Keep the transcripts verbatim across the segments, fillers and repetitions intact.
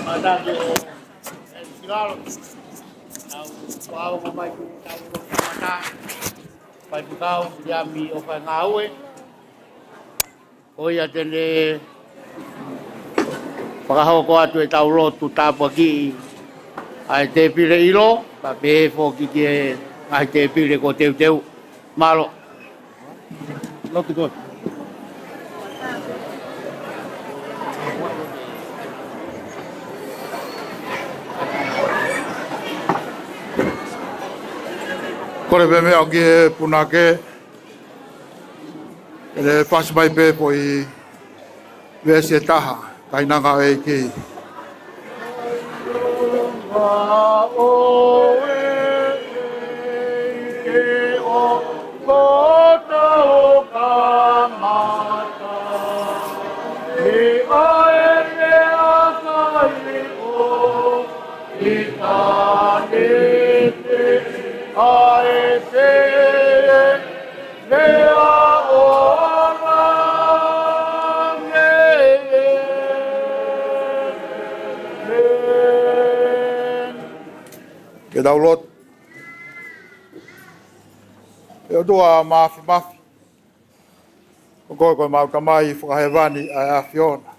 Mātā ke ʻe silalo. Tau kuava ko mai ku tau lo mata. Pai pukau ia mi o fai ngāue. Ko ia te ne fakahoko atu e tau lotu tāpuakiʻi ʻa e tēpile ʻilo, pea pehē foki ki he ngaahi tēpile ko teuteu. Mālō. Lotu ko. Kole pē meʻa ki he punake, ʻe fasi mai pē foʻi veesi ʻe taha, Kainanga ʻo e ʻEiki. Ke tau lotu. ʻE ʻOtua Māfimafi, ko koe ko ʻemau Tamai fakahēvani ʻa e ʻAfiona.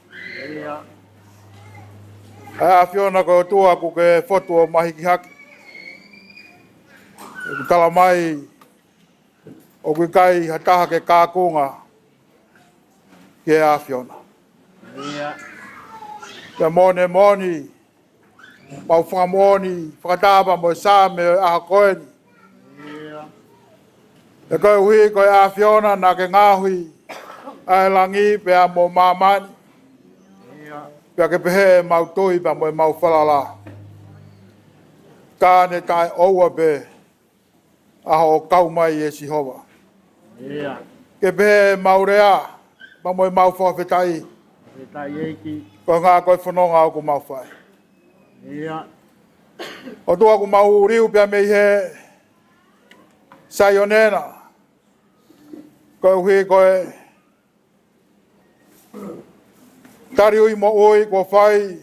ʻA e ʻAfiona ko e ʻOtua kuo ke fotu ʻo mahikihaki. ʻOku tala mai ʻoku ʻikai ha taha ke kākunga ki he ʻAfiona. Pea moʻoni moʻoni, mau fakamoʻoni fakataha pea mo e Saame ʻo e ʻaho ko eni. He koeʻuhi ko e ʻAfiona naʻa ke ngaohi ʻa e langi pea mo māmani. Pea ke pehē ʻemau tui pea mo ʻemau falala, ka ne taʻeʻoua pē ʻa hoʻo kau mai ʻe Sihova. Ke pehē ʻemau lea pea mo ʻemau fakafetaʻi. Ko e ngaahi ko e fononga ʻoku mau fai. ʻOtua, ʻoku mau liu pea mei he Saione na, koeʻuhi ko e tali ui moʻui kuo fai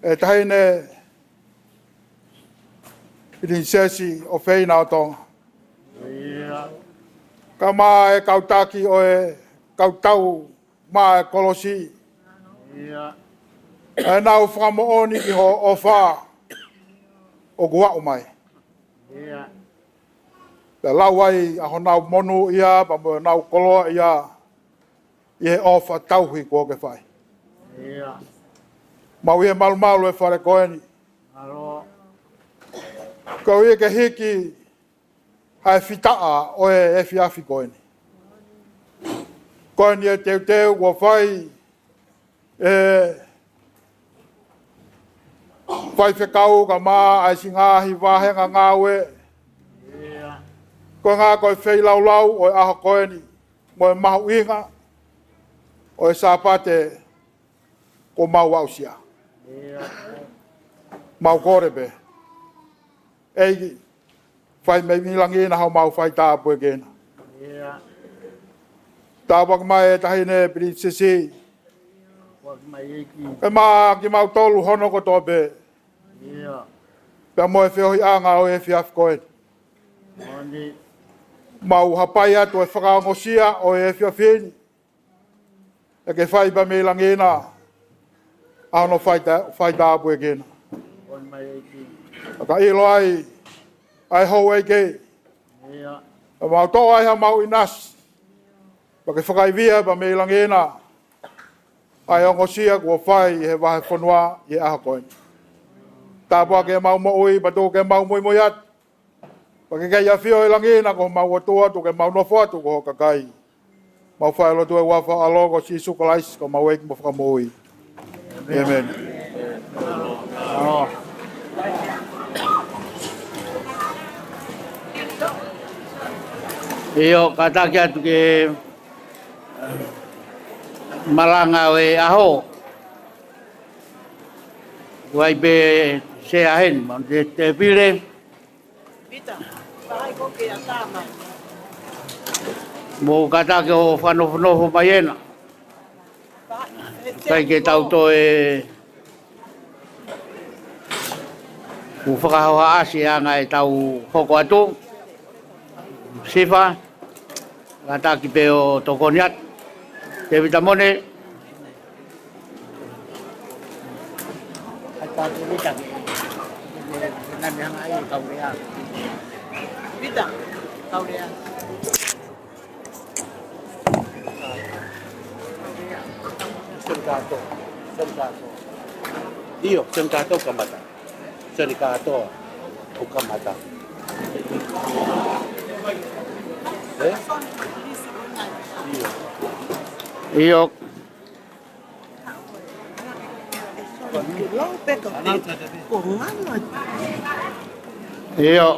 ʻe Taʻahine Pilinisesi ʻOfeina ʻo Tonga. Kae ʻumaʻā e kau taki ʻo e kau tau maʻa e kolosi. ʻEnau fakamoʻoni ki hoʻo ʻofa ʻoku aʻu mai. Pea lau ai ʻa honau monūʻia pea mo honau koloaʻia ʻi he ʻofa tauhi kuo ke fai. Mau ʻi he malumalu e fale ko eni. Koeʻuhi ke hiki ʻa e fitaʻa ʻo e efiafi ko eni. Ko eni e teuteu kuo fai ʻe faifekau kae ʻumaʻā ʻa e siʻi ngaahi vāhenga ngāue. Ko e ngaahi ko e feilaulau ʻo e ʻaho ko eni mo e mahuʻinga ʻo e Sāpate kuo mau aʻusia. Mau kole pē, ʻEiki, fai mei langi na homau fai tāpuekina. Tāpuaki mai e Taʻahine Pilinisesi. Kae ʻumaʻā kimautolu hono kotoa pē. Pea mo e feohiʻanga ʻo e efiafi ko eni. Mau hapai atu e fakaongosia ʻo e efiafi ni. ʻE ke fai pē mei langi na ʻa hono fai tā-, fai tāpuekina. Ka ʻilo ai ʻa e houʻeiki. Pea mau toʻo ai haʻamau ʻinasi. Pea ke fakaivia pē mei langi na ʻa e ongosia kuo fai ʻi he vahefonua ʻi he ʻaho ko eni. Tāpuaki ʻemau moʻui pea tuku ke mau muimui atu. Pea ke kei ʻafio ʻi langi na ko homau ʻOtua, tuku ke mau nofo atu ko ho kakai. Mau fai lotu ʻi he huafa ʻo ho ʻAlo ko Sīsū Kalaisi ko homau ʻEiki mo Fakamoʻui. ʻĒmeni. ʻIo, kātaki atu ke malanga ʻo e ʻaho. ʻOku ʻi ai pē Sea heni, Maʻunite Tēpile. Mou kātaki ʻo fakanofonofo mai ena. ʻIkai ke tau toe ʻoku fakahohaʻasi ʻa e anga ʻetau hoko atu. Sifa, kātaki pē ʻo tokoni atu. Tēvita Mone. Vita, kau lea. Sio ni kātoa, sio ni kātoa. ʻIo, sio ni kātoa kamata. Sio ni kātoa ʻo kamata. ʻE? ʻIo. ʻIo. ʻIo,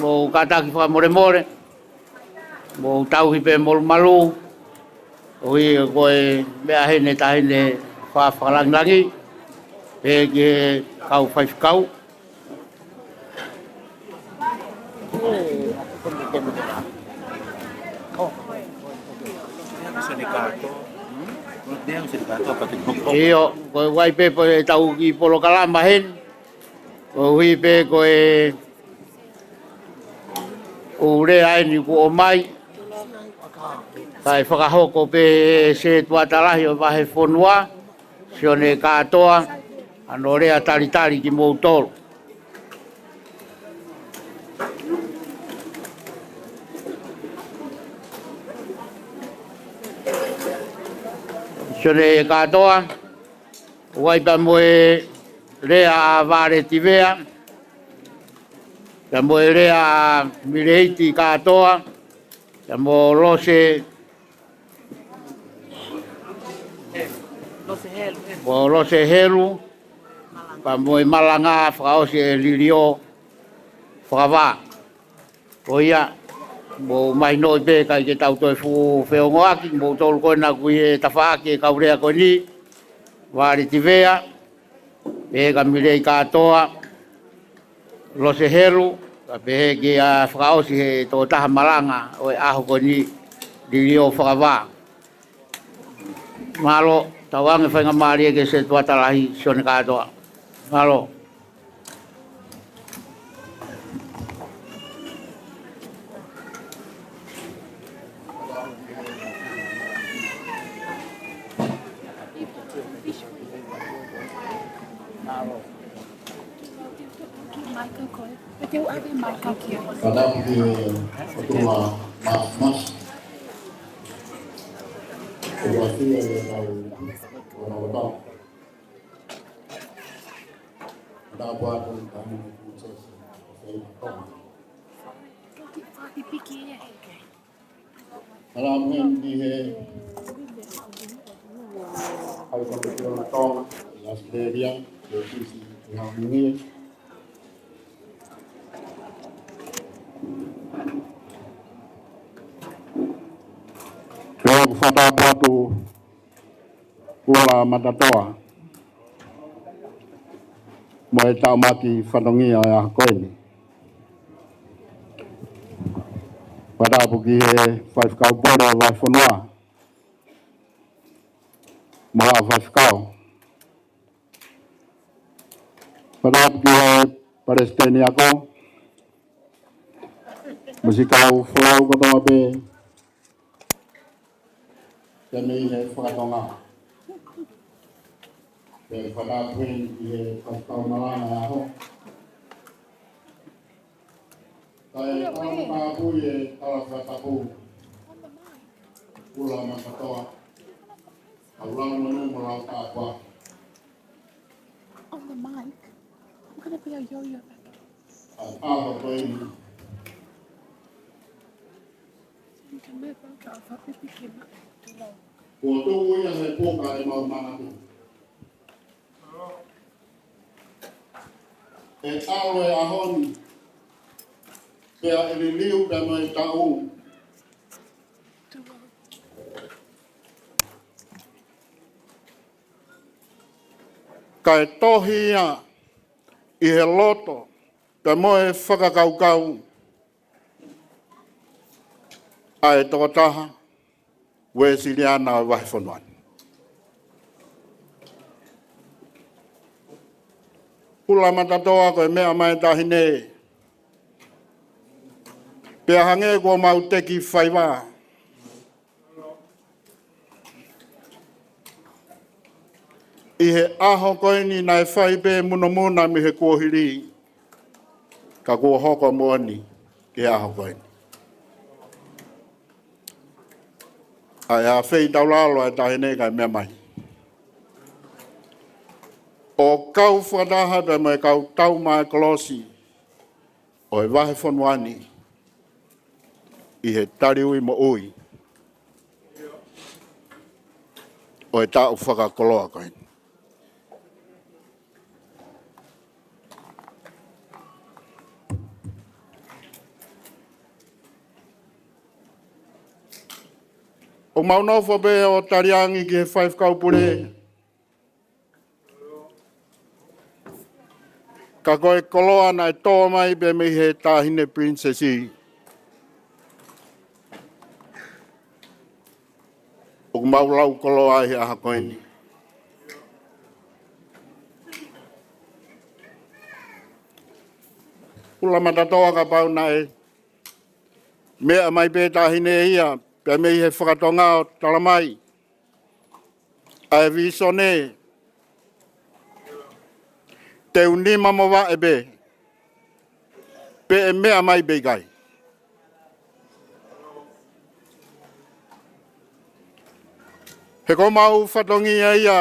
mou kātaki fakamolemole. Mou tauhi pē molumalu. ʻOi, ko e meʻa heni, taʻahine fa-, fakalāngilangi. Pehē ki he kau faifekau. ʻIo, ko e ʻai pē pē ʻetau kiʻi polokalama heni. Koeʻuhi pē ko e ʻū lea eni kuo ʻomai. Kae fakahoko pē ʻe he setuata lahi ʻo e vahefonua, Sione Kātoa, hano lea talitali kimoutolu. Sione Kātoa, ʻoku ʻi ai pē mo e lea ʻa Vale Tivea, pea mo e lea ʻa Mileiti Kātoa, pea mo Lose, Lose Helu. Mo Lose Helu, pea mo e malanga fakaʻosi ʻe Liliō Fakavā. Ko ia, mou mahinoʻi pē ʻikai ke tau toe fuʻu feongoʻaki, moutolu ko ena ʻoku ʻi he tafaʻaki ʻo e kau lea ko eni, Vale Tivea, pehē kia Mileiti Kātoa, Lose Helu, kae pehē ki he fakaʻosi he tokotaha malanga ʻo e ʻaho ko eni, Liliō Fakavā. Mālō, tauange faingamālie ki he setuata lahi, Sione Kātoa. Mālō. Mālō. Pea te u ʻave mai ka kia. Ka tapu ki he ʻOtua Māfimafi. ʻOtua Fia ia kau ʻonautau. Ka tapu atu ka ni ki Sese. Ka tapu heni ki he High Commissioner Tonga ʻi ʻAositelēlia, ʻi he sisi ʻi Haʻamuni. Pea ʻoku fakatapu atu Kula Matatoa mo e tāmaki fatongia ʻo e ʻaho ko eni. Fakatapu ki he faifekau pule ʻo e vahefonua mo e faifekau. Fakatapu ki he palesiteni ako mo siʻi kau folau kotoa pē pea mei he fakatonga. Pea fakatapu heni ki he faifekau malanga ʻo e ʻaho. Kae fakatapu ʻi he tala fakatapu Kula Matatoa, Kaulana Manu mo Lautapua. On the mic. I'm gonna be a yo-yo. ʻA e ʻaho ko eni. Send him a photo of a baby came up. Kuo tuʻu ia he puka ʻemau manatu. ʻE ʻalu e ʻaho ni, pea ʻe liliu pea mo e taʻu. Kae tohi ia ʻi he loto pea mo e fakakaukau ʻa e tokotaha Uēsiliana ʻo e vahefonua ni. Hula Matatoa ko e meʻa mai taʻahine, pea hangē kuo mau teki faiva ʻi he ʻaho ko eni naʻe fai pē munomuna mei he kuohili, ka kuo hoko moʻoni ki he ʻaho ko eni. ʻA e afeʻi taulalo ʻa e taʻahine kae meʻa mai ʻo kau fakataha pea mo e kau tau maʻa e kolosi ʻo e vahefonua ni ʻi he taliui moʻui ʻo e taʻu fakakoloa ko eni. ʻOku mau nofo pē ʻo taliangi ki he faifekau pule, ka ko e koloa naʻe tō mai pē mei he taʻahine pilinisesi ʻoku mau lau koloa ai he ʻaho ko eni. Hula Matatoa, kapau naʻe meʻa mai pē taʻahine ia pea mei he fakatonga ʻo talamai ʻa e vīsone, te u nima mo vaʻe pē pe ʻe meʻa mai pe ʻikai. He ko homau fatongia ia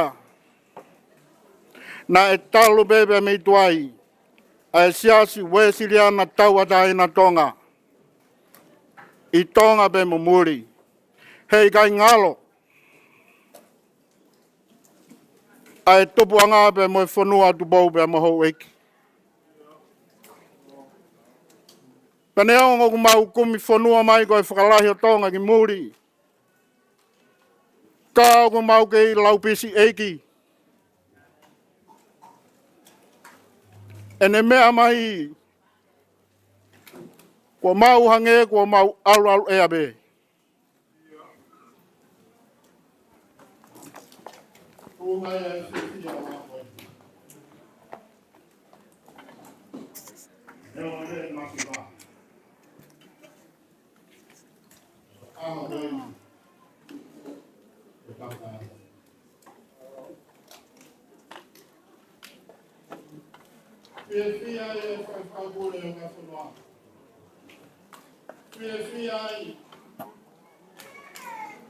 naʻe talu pē pea mei tuai ʻa e Siasi Uēsiliana Tauʻatāina Tonga ʻi Tonga pea mo muli. He ʻikai ngalo ʻa e tupuʻanga pea mo e fonua Tupou pea mo houʻeiki. Pea neongo ʻoku mau kumi fonua mai ko e Fakalahi ʻo Tonga ki muli, ka ʻoku mau kei laupisi ʻeiki. ʻEne meʻa mai, kuo mau hangē kuo mau ʻaluʻalu ʻea pē. Fiefia ai e faifekau pule ʻo e fonua. Fiefia ai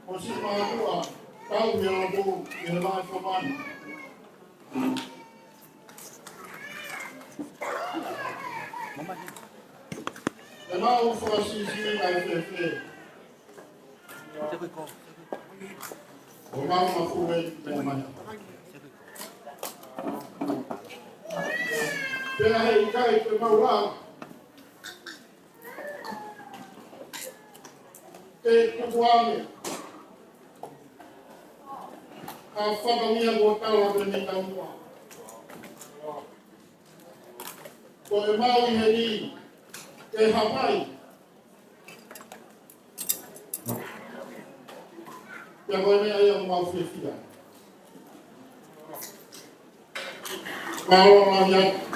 ʻa siʻi mātuʻa tauhi ʻa e lotu ʻi he vahefonua ni. ʻE mau fakasiʻisiʻi kae fēfē ʻo mau mafuʻe pea mai. Pea heʻikai ke mau lava ke tukuange ha fatongia kuo tala pē mei taumuʻa. Ko e mau ʻi heni ke hapai. Pea ko e meʻa ia ʻoku mau fiefia. Mālō lahi atu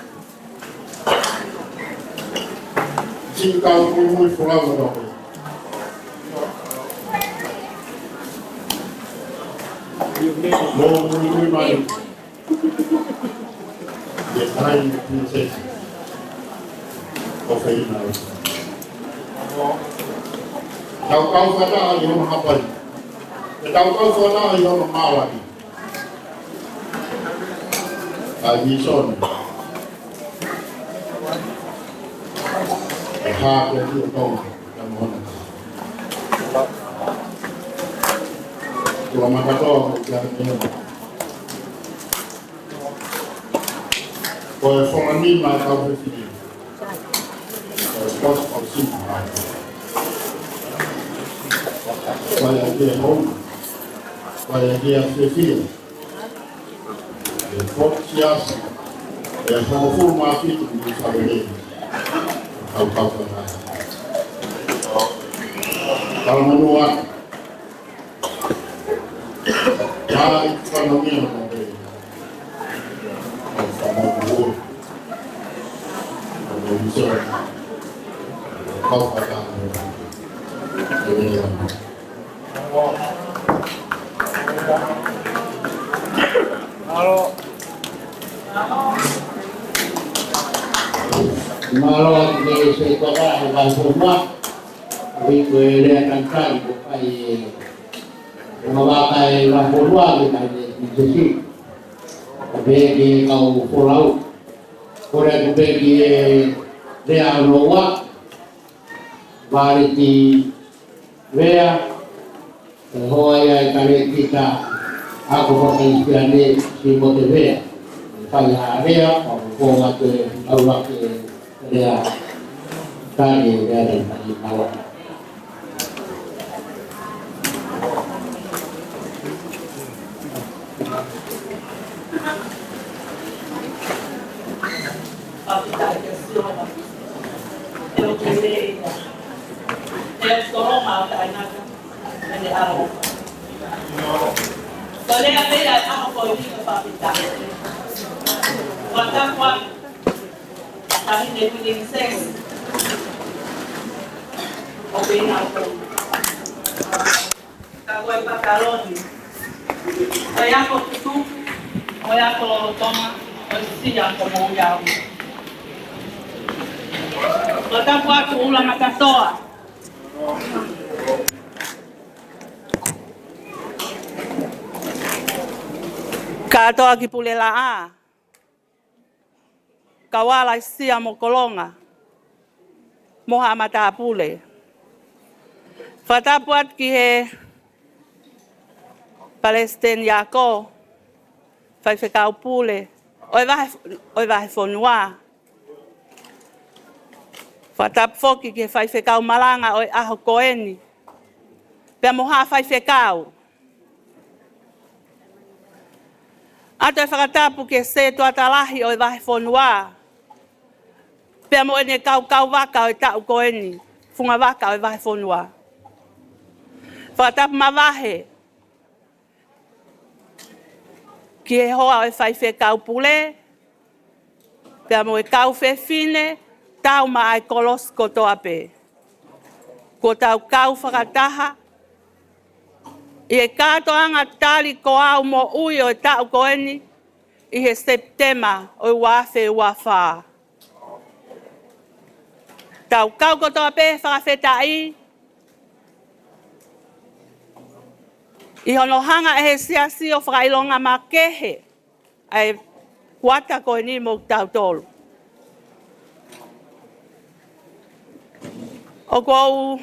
siʻi kau muimui folau ʻo mo muimui mai. Ia, hai, princess. Ko fē ina. Tau kau fakataha ʻi hono hapai. Tau kau fakataha ʻi hono malaki. Hai, Vison. ʻE hā ke tiu tau. Kamohona. Kula Makatoa mo Kiana Meona. Ko e fonua ni mo e kau fefine. Ko e potu ʻosi mai. Ko e ʻaho hou. Ko e ʻaho fiefia. Ko e potu siasi. ʻE hongofulu mā fitu ni sa lele. Kau kau ka nai. Kau manua. Ai, fanongo ia mo e. Fanongo. Fanongo ia. Kau fanongo. Mālō. Mālō, ʻoku ke se toka he vahe fonua. Ko e lea talitali ko e fai e ʻo ma vaka e la fonua ke kai ne i te si. Ko pē ki he kau folau. Ko e ko pē ki he lea ʻo noa. Vale ti vea. E hoa ia e kale kita. Ako ko kai tia ne si mo te vea. Fai ha lea. Ko ko ma te au la ke lea. Tani lea talitali. Taʻahine Pilinisesi ʻo Pēnau. Ka ko e pataloni, ko e ako tutuku, ko e ako lolotonga, ko e sia ko Moʻunga. Ko e tapu atu ʻUla Makatoa. Kātoa ki Pulelaʻā. Kau ala ʻi Sia mo Kolonga, mo haʻa matāpule. Fakatapu atu ki he Palesiteni Ako, Faifekau Pule, ʻo e vahe, ʻo e vahefonua. Fakatapu foki ki he Faifekau Malanga ʻo e ʻaho ko eni. Pea mo haʻa faifekau. ʻOatu e fakatapu ki he setuata lahi ʻo e vahefonua. Pea mo ʻene kau kauvaka ʻo e taʻu ko eni, fungavaka ʻo e vahefonua. Fakatapu mavahe ki he hoa ʻo e Faifekau Pule, pea mo e kau fefine, tau maʻa e kolosi kotoa pē. Kuo tau kau fakataha ʻi he kātoanga tali ko au moʻui ʻo e taʻu ko eni ʻi he Sepitema ʻo e ua afe ua fā. Tau kau kotoa pē fakafetaʻi ʻi hono hanga ʻe he siasi ʻo fakaʻilonga makehe ʻa e kuata ko eni mo kitautolu. ʻOku ou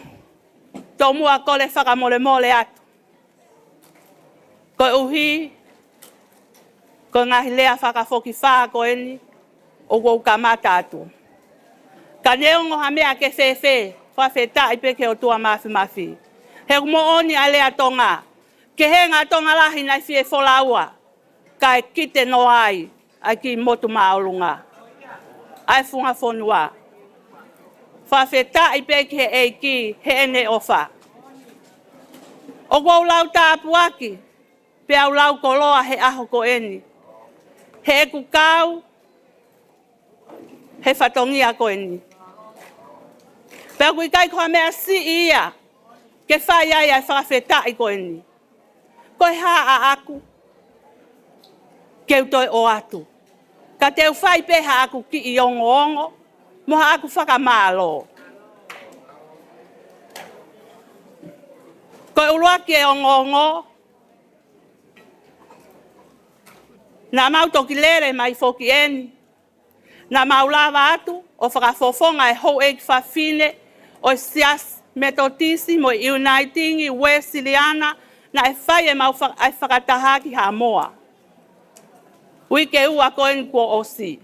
tomuʻa kole fakamolemole atu. Koeʻuhi, ko e ngaahi lea fakafokifā ko eni, ʻoku ou kamata atu. Ka neongo ha meʻa ke fēfē, fakafetaʻi pē ki he ʻOtua Māfimafi. He ʻoku moʻoni ʻa e lea Tonga. Kehe ngaahi Tonga lahi naʻe fie folaua. Kae kite noa ai, ʻa e kiʻi motu māʻolunga. ʻA e funga fonua. Fakafetaʻi pē ki he ʻEiki, heʻene ʻofa. ʻOku ou lau tāpuaki, pea u lau koloa he ʻaho ko eni. He ʻeku kau, he fatongia ko eni. Pea ʻoku ʻikai ko ha meʻa siʻi ia, ke fai ai ʻa e fakafetaʻi ko eni. Ko e hā ʻaʻaku, ke u toe ʻoatu. Ka te u fai pē haʻaku kiʻi ongoongo, mo haʻaku fakamālō. Ko e ʻuluaki e ongoongo, naʻa mau toki lele mai foki eni, naʻa mau lava atu ʻo fakafofonga e houʻeiki fafine ʻo e Siasi Metotisi mo e Iunaitingi Uēsiliana Naʻe fai ʻemau fa-, ʻa e fakataha ki Haʻamoa uike ua ko eni kuo ʻosi.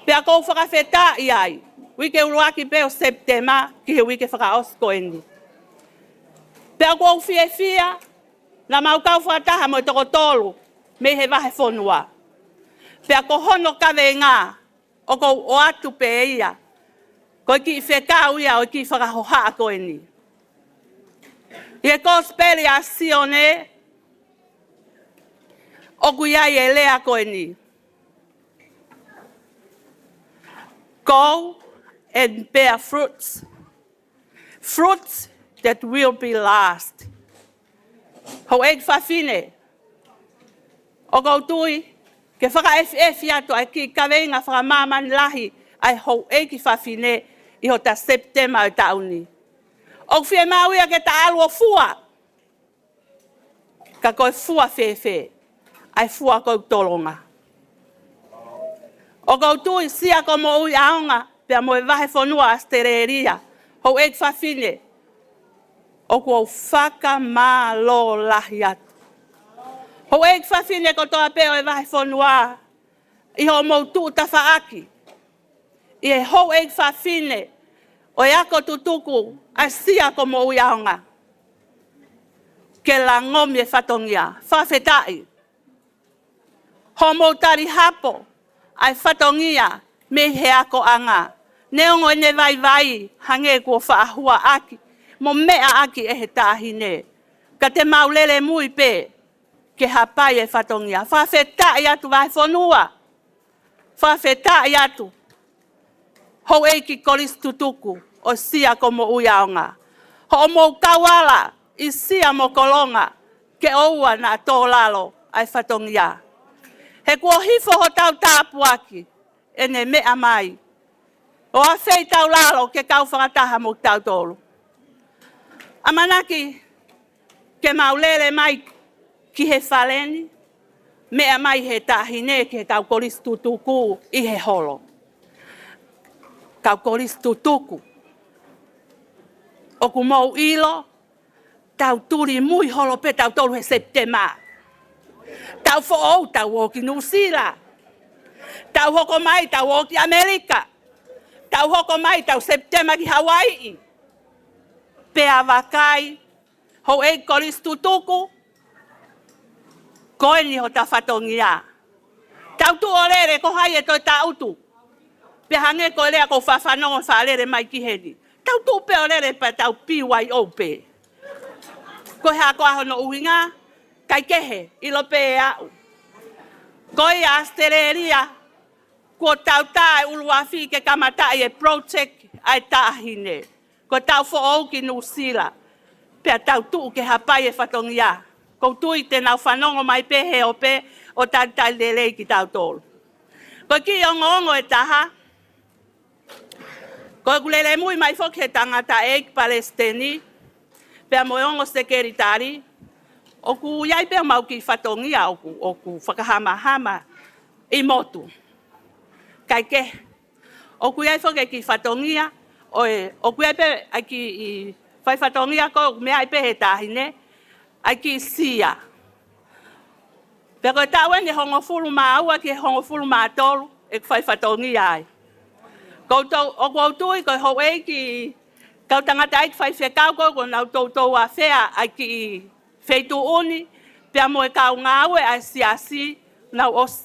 Pea ʻoku ou fakafetaʻi ai, uike ʻuluaki pē ʻo Sepitema ki he uike fakaʻosi ko eni. Pea ʻoku ou fiefia, naʻa mau kau fakataha mo e toko tolu mei he vahefonua. Pea ko hono kaveinga, ʻoku ou ʻoatu pē ia, ko e kiʻi fekau ia ʻo e kiʻi fakahohaʻa ko eni. ʻI he Kosipeli ʻa Sione, ʻoku ʻi ai e lea ko eni: "Go and bear fruits, fruits that will be last." Houʻeiki fafine, ʻoku ou tui ke fakaʻefiʻefi atu ʻa e kiʻi kaveinga fakamāmani lahi ʻa e houʻeiki fafine ʻi hota Sepitema ʻo e taʻu ni. ʻOku fiemaʻu ia ke ta ʻalu ʻo fua. Ka ko e fua fēfē? ʻA e fua ko e tolonga. ʻOku ou tui Sia ko Moʻui ʻAonga pea mo e vahefonua ʻAositelēlia, houʻeiki fafine, ʻoku ou fakamālō lahi atu. Houʻeiki fafine kotoa pē ʻo e vahefonua, ʻi hoʻomou tuʻu tafaʻaki ʻi he houʻeiki fafine ʻo e ako tutuku ʻa Sia ko Moʻui ʻAonga, ke langomi e fatongia. Fakafetaʻi. Hoʻomou tali hapo ʻa e fatongia mei he akoʻanga, neongo ʻene vaivai hangē kuo faʻa huaʻaki mo meʻaʻaki ʻe he taʻahine. Ka te mau lele mui pē ke hapai e fatongia. Fakafetaʻi atu vahefonua. Fakafetaʻi atu houʻeiki kolisi tutuku ʻo Sia ko Moʻui ʻAonga. Hoʻomou kauala ʻi Sia mo Kolonga ke ʻoua naʻa tō lalo ʻa e fatongia. He kuo hifo hotau tāpuaki ʻene meʻa mai ʻo afeʻi tau lalo ke kau fakataha mo kitautolu. ʻAmanaki ke mau lele mai ki he fale ni, meʻa mai he taʻahine ki he kau kolisi tutuku ʻi he holo. Kau kolisi tutuku, ʻoku mou ʻilo, tau tuli mui holo pē tautolu he Sepitema. Tau foʻou, tau ō ki Nuʻusila. Tau hoko mai, tau ō ki ʻAmelika. Tau hoko mai, tau Sepitema ki Hauaiʻi. Pea vakai, houʻeiki kolisi tutuku, ko eni hota fatongia. Tau tuʻu ʻo lele, ko hai ʻe toe taʻutu? Pea hangē ko e lea ʻoku ou faʻa fanongo faʻa lele mai ki heni. Tau tuʻu pē ʻo lele pea tau B Y O pē. Ko e hā koā hono ʻuhinga? Kaikehe, ʻilo pē ʻe au. Ko ia ʻAositelēlia, kuo tau tā e ʻuluafi ke kamataʻi e project ʻa e taʻahine. Ko ʻetau foʻou ki Nuʻusila, pea tau tuʻu ke hapai e fatongia. ʻOku ou tui te nau fanongo mai pē he ope ʻo talitali lelei kitautolu. Ko e kiʻi ongoongo ʻe taha, ko ʻeku lele mui mai foki he tangataʻeiki palesiteni, pea mo e ongo sekelitali, ʻoku ʻi ai pē homau kiʻi fatongia ʻoku, ʻoku fakahamahama ʻi motu. Kaikehe, ʻoku ʻi ai foki e kiʻi fatongia, ʻo e, ʻoku ʻi ai pē ʻa e kiʻi fai fatongia ko ē ʻoku meaʻi pē he taʻahine, ʻa e kiʻi sia. Pea ko e taʻu eni ʻe hongofulu mā ua ki he hongofulu mā tolu ʻeku fai fatongia ai. Ko u tou-, ʻoku ou tui ko e houʻeiki kau tangataʻeiki faifekau ko ē kuo nau toutou afea ʻa e kiʻi feituʻu ni, pea mo e kau ngāue ʻa e siasi, nau ʻosi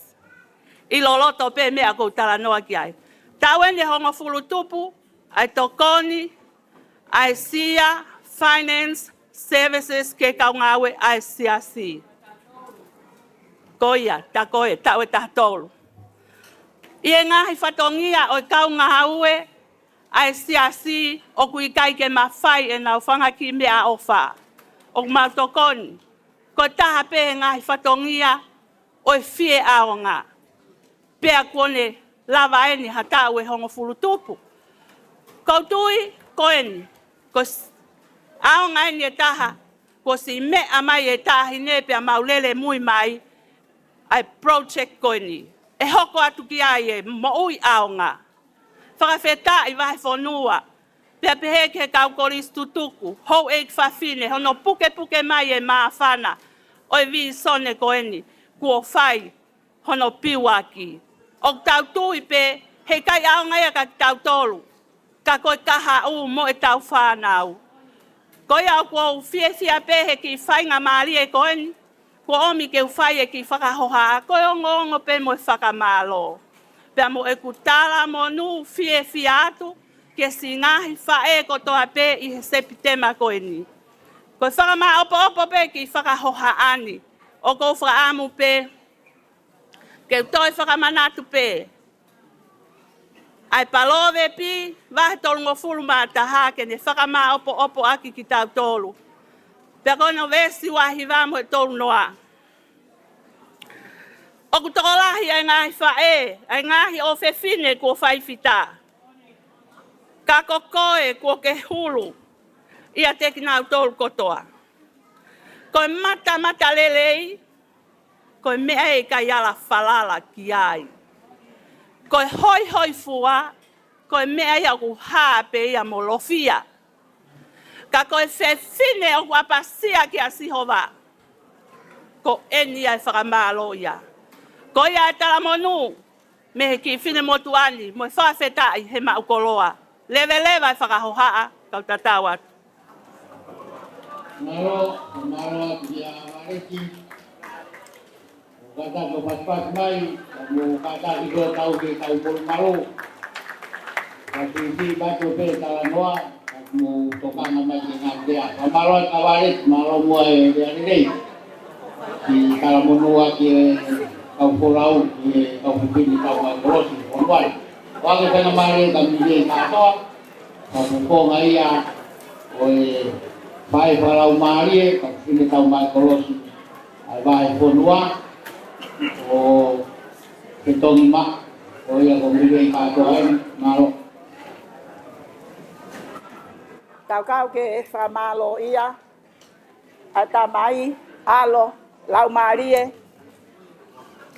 ʻi loloto pē meʻa ʻoku ou talanoa ki ai. Taʻu eni ʻe hongofulu tupu ʻa e tokoni ʻa e Sia Finance Services ki he kau ngāue ʻa e siasi. Ko ia, tā ko ē, taʻu ʻe taha tolu. ʻI he ngaahi fatongia ʻo e kau ngāue ʻa e siasi, ʻoku ʻikai ke mafai ʻenau fanga kiʻi meʻaʻofa ʻoku mau tokoni. Ko e taha pē he ngaahi fatongia ʻo e fie ʻaonga. Pea kuo ne lava eni ha taʻu ʻe hongofulu tupu. Ko u tui ko eni, ko s-, ʻaonga eni ʻe taha, kuo ʻosi meʻa mai e taʻahine pea mau lele mui mai ʻa e project ko eni. ʻE hoko atu ki ai e moʻui ʻaonga. Fakafetaʻi vahefonua, Pea pehē ki he kau kolisi tutuku, houʻeiki fafine, hono pukepuke mai e māfana ʻo e vīsone ko eni kuo fai hono piuaki. ʻOku tau tui pē he ʻikai ʻaonga ia kia kitautolu, ka ko e kahaʻu mo ʻetau fānau. Ko ia ʻoku ou fiefia pē he kiʻi faingamālie ko eni, kuo ʻomi ke u fai e kiʻi fakahohaʻa, ko e ongoongo pē mo e fakamālō. Pea mo ʻeku talamonū fiefia atu ki he siʻi ngaahi faʻē kotoa pē ʻi he Sepitema ko eni. Ko e fakamāʻopoʻopo pē kiʻi fakahohaʻa ni, ʻoku ou fakaʻamu pē ke u toe fakamanatu pē ʻa e Palōvepi vahe tolungofulu mā taha ke ne fakamāʻopoʻopo ʻaki kitautolu. Pea ko hono veesi ua hiva mo e tolu noa. ʻOku tokolahi ʻa e ngaahi faʻē, ʻa e ngaahi ʻofefine kuo fai fita. Ka ko koe kuo ke hulu ʻiate kinautolu kotoa. Ko e matamatalelei, ko e meʻa ia ʻikai ala falala ki ai. Ko e hoihoifua, ko e meʻa ia ʻoku hā pē ia mo lofia. Ka ko e fefine ʻoku ʻapasia kia Sihova, ko eni ia e fakamālō ia. Ko ia e talamonū mei he kiʻi finemotuʻa ni, mo e fakafetaʻi he maʻu koloa. Leveleva e fakahohaʻa, kau tatau atu. Mālō, mālō atu kia Valeti. Kātaki ʻo pasipasi mai, mo kātaki ko e tau ke tau polu mālō. Ka tui tui mātou pē talanoa, mo tokanga mai ke ngātea. Ka mālō atu kia Valeti, mālō muʻa e lea lelei. Ki talamonū ʻa e kau folau, ki he kau fefine tau mai kolosi, ʻo mai. ʻOku ʻi ai e faingamālie ka mili kātoa, ka ko e konga ia ʻo e fai fakalaumālie, kau fefine tau mai kolosi, ʻa e vahefonua ʻo Fetongimaʻa, ko ia ʻoku mili kātoa eni, mālō. Tau kau ke fakamālō ia, ʻa e Tamai, ʻAlo, Laumālie,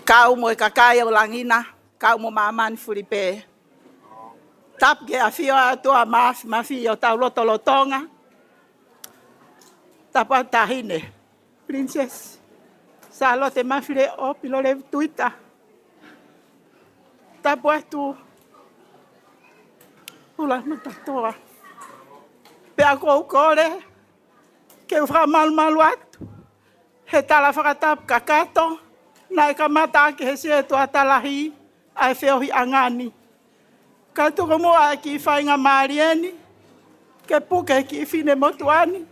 kau mo e kakai ʻo langi na, kau mo māmani fuli pē. Tapu ke ʻafio ʻa e ʻOtua Māfimafi ʻi hotau lotolotonga. Tapu ʻa e Taʻahine Princess Sālote Mafileʻo Pilolevu Tuita. Tapu atu Ula Matatoa. Pea ʻoku ou kole ke u fakamalumalu atu he tala fakatapu kakato naʻe kamata ʻaki he Setuata Lahi ʻa e feohiʻanga ni. Ka tuku muʻa e kiʻi faingamālie ni ke puke e kiʻi finemotuʻa ni,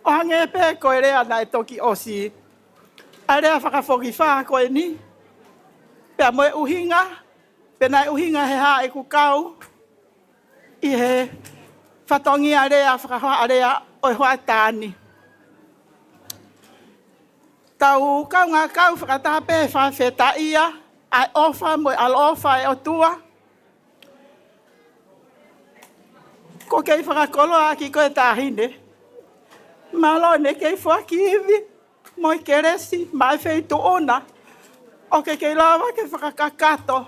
ʻo hangē pē ko e lea naʻe toki ʻosi, ʻa e lea fakafokifā ko eni, pea mo e ʻuhinga, pe naʻe ʻuhinga he hā ʻeku kau ʻi he fatongia lea fakahohaʻa lea ʻo e hoʻatā ni. Tau kaungā kau fakataha pē he fakafetaʻia ʻa e ʻofa mo e ʻaloʻofa ʻa e ʻOtua. Ko e kei fakakoloa ʻaki ko e Taʻahine. Mālō ʻene kei foaki ivi mo e kelesi maʻa e feituʻu na, ʻo ke kei lava ke fakakakato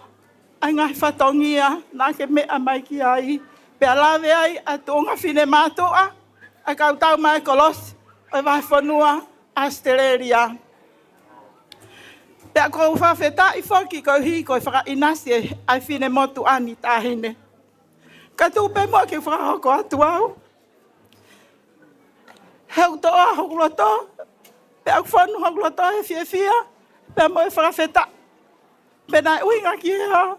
ʻa e ngaahi fatongia naʻa ke meʻa mai ki ai, pea lave ai ʻa e tuʻunga finemātuʻa ʻa e kau tau mai kolosi ʻo e vahefonua ʻAositelēlia. Pea ʻoku ou fakafetaʻi foki koeʻuhi ko e fakaʻinasi ʻa e finemotuʻa ni, Taʻahine. Ka tuku pē muʻa ke u fakahoko atu au. He ʻoku toʻa hoku loto, pea ʻoku fonu hoku loto he fiefia, pea mo e fakafetaʻi. Pea naʻe ʻuhinga ki he hā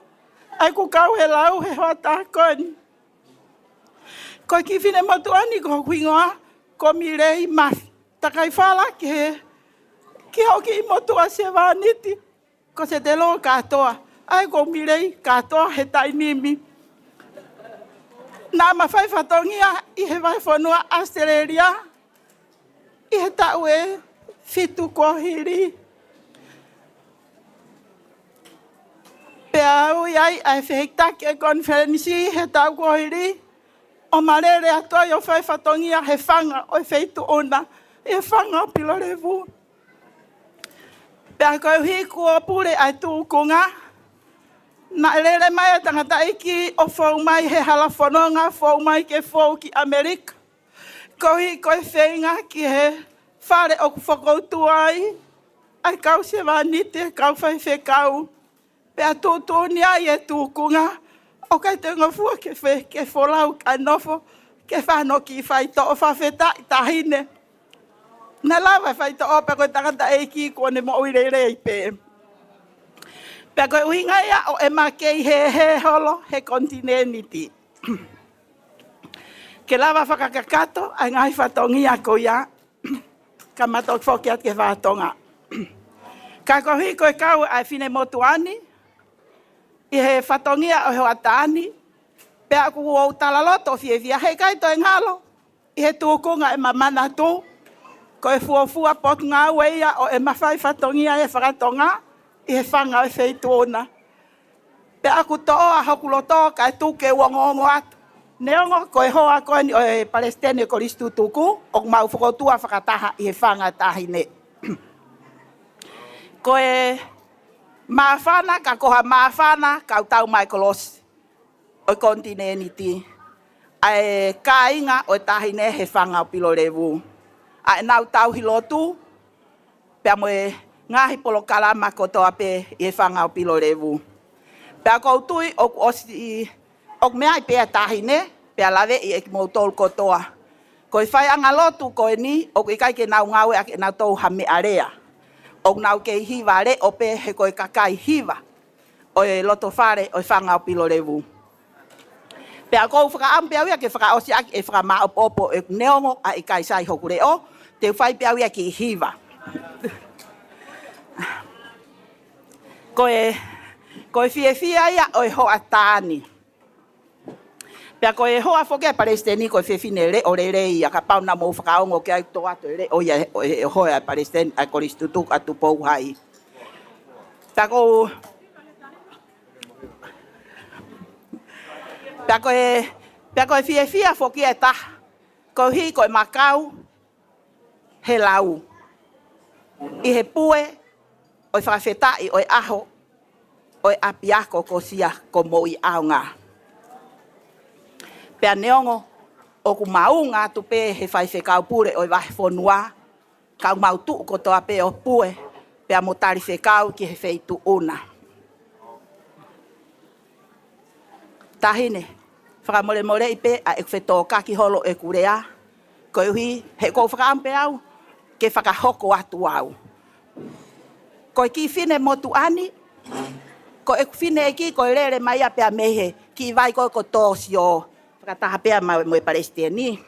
ʻeku kau he lau he hoʻatā ko eni. Ko e kiʻi finemotuʻa ni ko hoku hingoa ko Milei Mafi. Takai fala ki he, ki hoku kiʻi motuʻa sevāniti, ko Setelo Kātoa, ʻa ia ko Milei Kātoa he taimi ni. Naʻa ma fai fatongia ʻi he vahefonua ʻAositelēlia ʻi he taʻu ʻe fitu kuo hili. Pea ui ai ʻa e fehikitaki ʻo e konifelenisi he taʻu kuo hili, ʻo ma lele atu ai ʻo fai fatongia he fanga ʻo e feituʻu na, he fanga ʻo Pilolevu. Pea koeʻuhi kuo pule ʻa e tūkunga, Naʻe lele mai ʻa e tangataʻeiki ʻo fou mai he hala fononga, fou mai ke fou ki ʻAmelika. Koeʻuhi ko e feinga ki he fale ʻoku fokoutua ai ʻa e kau sevāniti, kau faifekau. Pea tuʻutuʻuni ai e tūkunga ʻoku ʻikai toe ngofua ke fe-, ke folau kae nofo, ke fano ki faitoʻo. Fakafetaʻi Taʻahine. Naʻe lava e faitoʻo pea ko e tangataʻeiki kuo ne moʻui lelei pē. Pea ko e ʻuhinga ia ʻo ʻema kei hēhē holo he konitinēniti, ke lava fakakakato ʻa e ngaahi fatongia ko ia, ka ma toki foki atu ki he faka-Tonga. Ka koeʻuhi ko e kau ʻa e finemotuʻa ni ʻi he fatongia ʻo e hoʻatā ni, pea ʻoku ou talaloto fiefia, he ʻikai toe ngalo ʻi he tūkunga ʻema manatu, ko e fuofua potungāue ia ʻo ʻema fai fatongia ʻi he faka-Tonga ʻi he fanga ʻo e feituʻu na. Pea ʻoku toʻoa hoku loto kae tuku ke u ongoongo atu. Neongo ko e hoa ko eni ʻo e Palesiteni ʻo e Kolisi Tutuku, ʻoku mau fokoutua fakataha ʻi he fanga Taʻahine. Ko e māfana, ka ko ha māfana, kau tau mai kolosi ʻo e konitinēniti, ʻa e kāinga ʻo e Taʻahine he fanga ʻo Pilolevu, ʻa ʻenau tauhi lotu, pea mo e ngaahi polokalama kotoa pē ʻi he fanga ʻo Pilolevu. Pea ʻoku ou tui ʻoku ʻosi, ʻoku meaʻi pē ʻa e Taʻahine, pea laveʻi ʻe kimoutolu kotoa. Ko e faiʻanga lotu ko eni, ʻoku ʻikai ke nau ngāueʻaki ʻe nautolu ha meʻalea. ʻOku nau kei hiva leʻo pē he ko e kakai hiva ʻo e loto fale ʻo e fanga ʻo Pilolevu. Pea ʻoku ou fakaʻamu pē au ia ke fakaʻosi ʻaki e fakamāʻopoʻopo ʻeku neongo ʻa e ʻikai sai hoku leʻo, te u fai pē au ia ki hiva. Ko e, ko e fiefia ia ʻo e hoʻatā ni. Pea ko e hoa foki ʻa e Palesiteni ko e fefine leʻo lelei ia, kapau naʻa mou fakaongo ki ai, toʻo atu e leʻo ia ʻo e, ʻo e hoa ʻa e Palesiteni ʻa e Kolisi Tutuku ʻa Tupou Hai. Pea ko, pea ko e, pea ko e fiefia foki ʻe taha, koeʻuhi ko ʻema kau he lau ʻi he pue ʻo e fakafetaʻi ʻo e ʻaho ʻo e ʻapiako ko Sia ko Moʻui ʻAonga. Pea neongo ʻoku mau ʻunga atu pē he faifekau pule ʻo e vahefonua, ka ʻoku mau tuʻu kotoa pē ʻo pue pea mo tali fekau ki he feituʻu na. Taʻahine, fakamolemoleʻi pē ʻa ʻeku fetōkaki holo ʻeku lea, koeʻuhi he ʻoku ou fakaʻamu pē au ke fakahoko atu au. Ko e kiʻi finemotuʻa ni, ko ʻeku fineʻeiki ko e lele mai ia pea mei he kiʻi vai ko ē ko Tōsio, fakataha pea mo, mo e Palesiteni.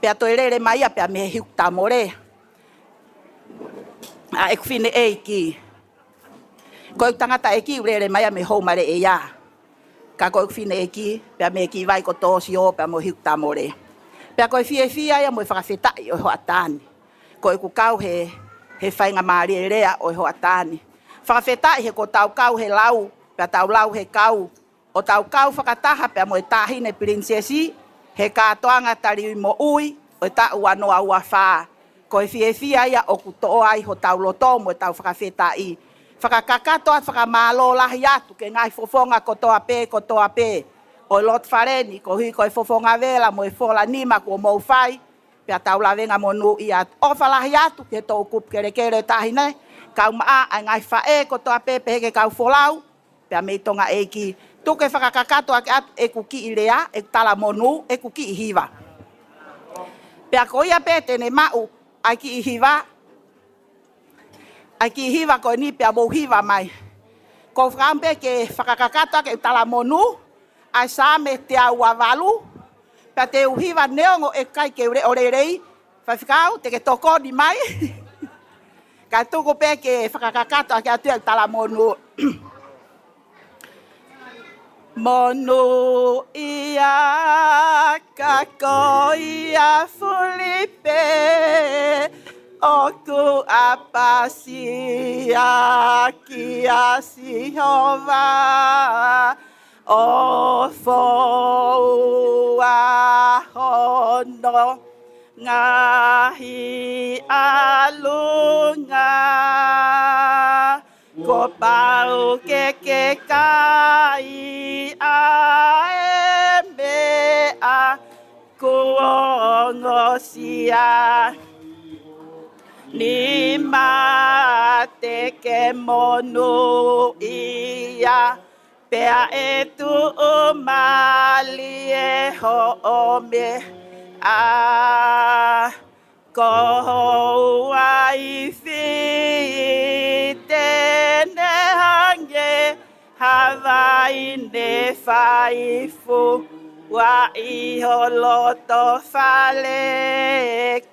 Pea toe lele mai ia pea mei he Hiukitamole ʻa ʻeku fineʻeiki. Ko ʻeku tangataʻeiki ʻoku lele mai ia mei Houmaleʻeia. Ka ko ʻeku fineʻeiki pea mei he kiʻi vai ko Tōsio pea mo Hiukitamole. Pea ko e fiefia ia mo e fakafetaʻi ʻo e hoʻatā ni, ko ʻeku kau he, he faingamālie lea ʻo e hoʻatā ni. Fakafetaʻi he kuo tau kau he lau, pea tau lau he kau, ʻo tau kau fakataha pea mo e Taʻahine Pilinisesi he kātoanga taliui moʻui ʻo e taʻu ua noa ua fā. Ko e fiefia ia ʻoku toʻo ai hotau loto mo ʻetau fakafetaʻi. Fakakakato atu fakamālō lahi atu ki he ngaahi fofonga kotoa pē, kotoa pē ʻo e loto fale ni, koeʻuhi ko e fofonga vela mo e fola nima kuo mou fai, pea tau lavengamonūʻia atu. ʻOfa lahi atu ki he toʻukupu kelekele ʻo e Taʻahine, kaumaʻa ʻa e ngaahi faʻē kotoa pē, pehē ki he kau folau, pea mei Tonga ʻEiki. Tuku ke fakakakato ʻaki atu ʻeku kiʻi lea, ʻeku talamonū, ʻeku kiʻi hiva. Pea ko ia pē te ne maʻu ʻa e kiʻi hiva, ʻa e kiʻi hiva ko eni pea mou hiva mai. ʻOku ou fakaʻamu pē ke fakakakato ʻaki ʻeku talamonū ʻa e Saame teau ua valu, pea te u hiva neongo ʻeku ʻikai ke u leʻo lelei, Faifekau, te ke tokoni mai. Ka tuku pē ke fakakakato ʻaki atu ʻeku talamonū. Monūʻia ka ko ia fuli pē ʻoku ʻapasia kia Sihova. ʻO foua hono ngaahi ʻalunga, Kuo pau ke ke kai ʻa e meʻa kuo ongosia. Ni mate ke monūʻia, pea ʻe tuʻu mālie hoʻo meʻa. Ko ho uaifi te ne hangē ha vaine fai fua ʻi ho loto fale,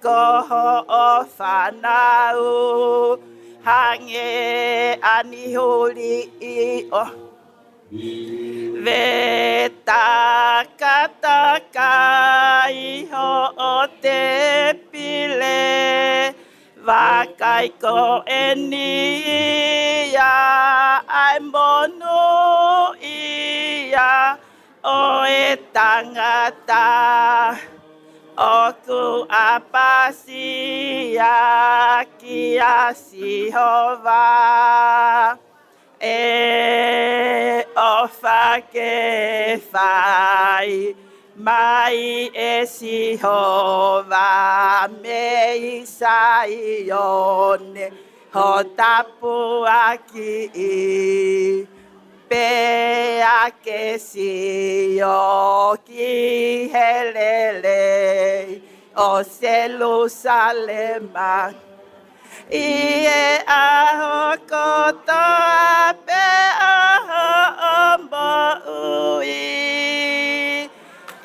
ko hoʻo fānau hangē ʻa Nihuliʻi ʻo Vetakataka ʻi hoʻo tēpile, vakai ko eni ia ʻa e monūʻia ʻo e tangata ʻoku ʻapasia kia Sihova. ʻE ʻofa ke fai mai ʻe Sihova mei Saione ho tāpuakiʻi, pea ke sio ki he lelei ʻo Selūsalema ʻi he ʻaho kotoa pē ʻo hoʻo moʻui.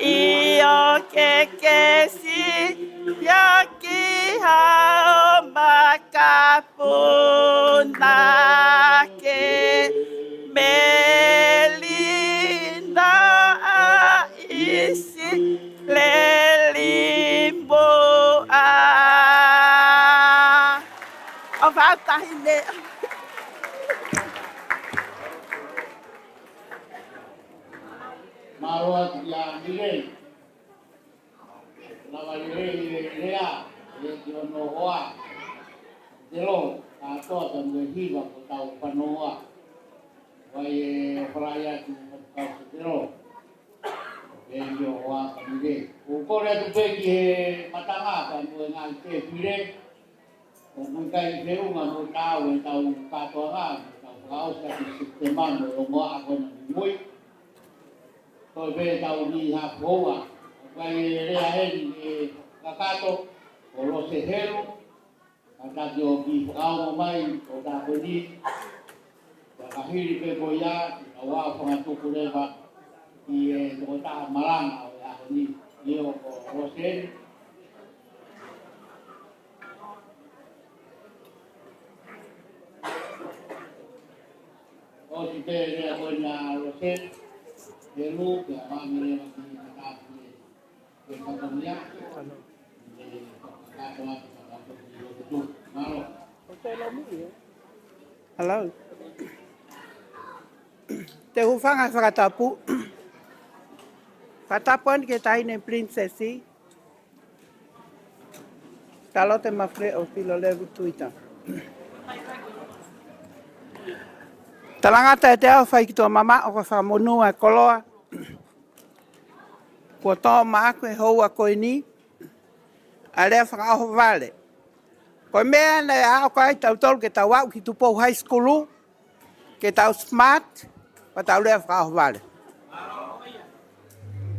ʻIo, ke ke sio ki haʻo makapuna ke melino ʻa ʻIsileli muʻa. ʻOfa atu Taʻahine. Mālō atu kia Milei. Lava lelei e lea, ʻe ki hono hoa. Telo, kātoa ka mue hiva ko tau panoa. Vai e ʻofa lahi atu ki he kau Setelo. ʻE ki ho hoa ka Milei. ʻOku ou kole atu pē ki he matanga ka mue ngaahi tēpile. ʻOku ʻikai feʻunga mo tau e tau kātoanga, mo tau fakaʻosi atu Sepitema mo e ongo ako na muimui. Ko e pē tau ni ha foua. ʻOku ʻi ai e lea eni ʻe kakato, ko Lose Helu, kātaki ʻo kiʻi fakaongo mai, ko tā ko eni, ka ka hili pē ko ia, ke tau ʻaofangatuku leva, ʻi he tokotaha malanga ʻo e ako ni, ʻio ko Lose Helu. ʻOsi pē lea ko eni ʻa Lose Helu, pea mami leva ki he matapule, ke fakamuia, ke fakakato atu, fakakato ki he lotu. Mālō. Hello. Te u hūfanga he fakatapu. Fakatapu eni ki he Taʻahine Pilinisesi, Talote Mafileʻo Filolevu Tuita. Talangata ʻe te au fai ki tuʻa mamaʻo ko e fakamonū ʻa e koloa kuo tō maʻaku he houa ko eni, ʻa e lea fakaʻohovale. Ko e meʻa naʻe aʻu ko ē ai tautolu ke tau aʻu ki Tupou High School, ke tau smart, pea tau lea fakaʻohovale.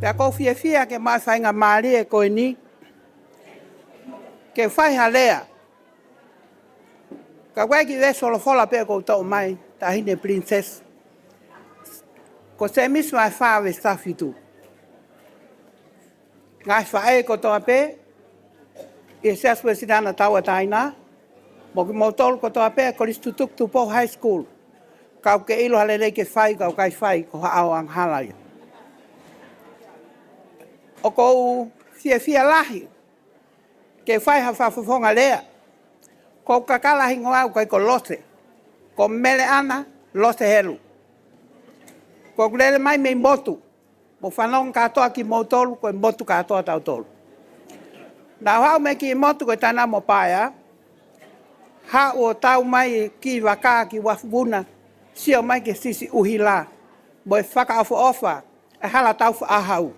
Pea ʻoku ou fiefia ke maʻu e faingamālie ko eni, ke fai ha lea. Ka ʻoku ʻi ai e kiʻi veesi folofola pē ʻoku ou toʻo mai, Taʻahine Pilinisesi. Ko Sēmisi vahe fā veesi taha fitu. Ngaahi faʻē kotoa pē ʻi he Siasi Uēsiliana Tauʻatāina, mo kimoutolu kotoa pē Kolisi Tutuki Tupou High School. Ka ʻoku ke ʻilo ha lelei ke fai, ka ʻoku ʻikai fai, ko ha ʻao angahala ia. ʻOku ou fiefia lahi ke fai ha fakafofonga lea. Ko hoku kakala hingoa ʻoku ʻikai ko Lose, ko Meleʻana Lose Helu. ʻOku ou lele mai mei motu, mou fanongo kātoa kimoutolu, ko e motu kātoa tautolu. Naʻa ku haʻu mei he kiʻi motu ko e Tainamo Paea, Haʻu ʻo tau mai e kiʻi vaka ki Uafuvuna, sio mai ki he siʻisiʻi ʻuhila mo e fakaʻofoʻofa ʻa e hala Taufaʻāhau.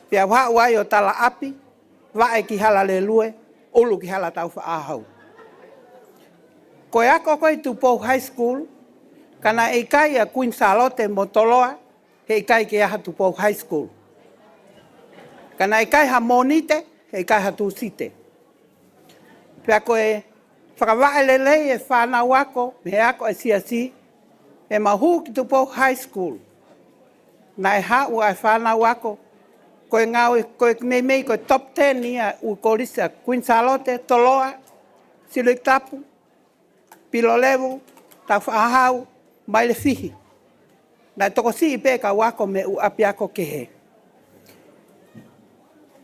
Pea u haʻu ai ʻo tala ʻapi, vaʻe ki Halalelue, ʻulu ki hala Taufaʻāhau. Ko e ako ko ē ʻi Tupou High School, ka naʻe ʻikai ʻa Kuini Sālote mo Toloa, heʻikai ke ʻi ai ha Tupou High School. Ka naʻe ʻikai ha Mōnite, heʻikai ha Tūsite. Pea ko e fakavaʻe lelei e fānau ako mei he ako ʻa e siasi, ʻi heʻemau hū ki Tupou High School, naʻe haʻu ʻa e fānau ako ko e ngāue, ko e meimei ko e top ten ia ʻo e kolisi ʻa Kuini Sālote, Toloa, Silikitapu, Pilolevu, Taufaʻāhau, Mailefihi. Naʻe tokosiʻi pē kau ako mei he ʻū ʻapiako kehe.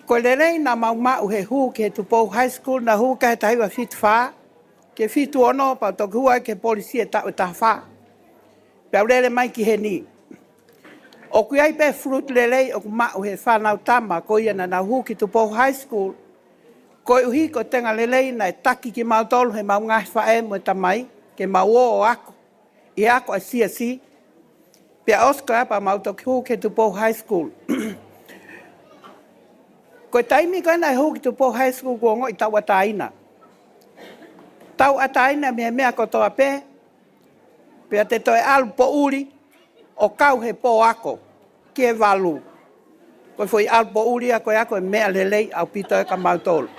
Ko e lelei naʻa mau maʻu he hū ki he Tupou High School, naʻe hū ki ai he taha hiva fitu fā, ki he fitu ono, pea u toki hū ai ki he polisi he taʻu ʻe taha fā. Pea u lele mai ki heni. ʻOku ʻi ai pē fruit lelei ʻoku maʻu he fānau tama ko ia naʻa nau hū ki Tupou High School, koeʻuhi ko e tenga lelei naʻe taki kimautolu heʻemau ngaahi faʻē mo e tamai, ke mau ō ʻo ako ʻi he ako ʻa e siasi. Pea ʻosi ko ia pea mau toki hū ki he Tupou High School. Ko e taimi ko ē naʻe hū ki Tupou High School kuo ongoʻi tauʻatāina. Tauʻatāina mei he meʻa kotoa pē, pea te toe ʻalu poʻuli ʻo kau he pō ako ki he valu. Ko e foʻi ʻalu poʻuli ia ko ia ko e meʻa lelei ʻaupito ia kia mautolu.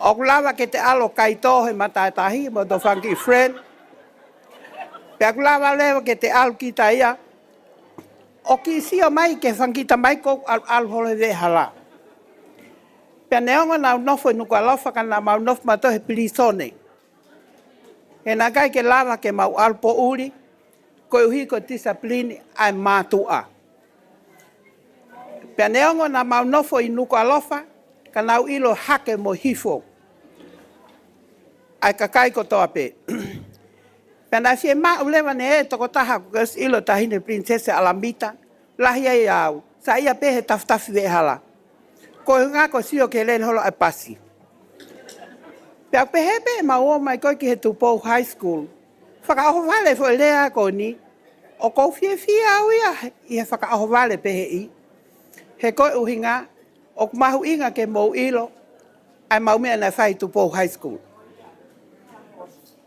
ʻOku lava ke te ʻalu ʻo kaitō he mataʻitahi mo hoto fanga kiʻi friend. Pea ʻoku lava leva ke te ʻalu kita ia ʻo kiʻi sio mai ki he fanga kiʻi tamai ʻoku ʻalu, ʻalu holo he veʻehala. Pea neongo naʻa nau nofo ʻi Nukuʻalofa, ka naʻa mau nofo mautolu he pilīsone. He naʻe ʻikai ke lava ke mau ʻalu poʻuli, koeʻuhi ko e tisipilini ʻa e mātuʻa. Pea neongo naʻa mau nofo ʻi Nukuʻalofa, ka nau ʻilo hake mo hifo ʻa e kakai kotoa pē. Pea naʻe fiemaʻu leva ʻe he tokotaha ʻoku ke ʻosi ʻilo, Taʻahine Pilinisesi ʻAlamita, lahi ai ʻa au, saiʻia pē he tafitafi veʻehala. Ko e ʻuhinga ko e sio ki he lele holo ʻa e pasi. Pea pehē pē ʻemau ō mai ko ē ki he Tupou High School, fakaʻohovale foʻi lea ko eni, ʻoku ou fiefia au ia ʻi he fakaʻohovale peheʻi. He ko e ʻuhinga, ʻoku mahuʻinga ke mou ʻilo ʻa ʻemau meʻa naʻe fai ʻi Tupou High School.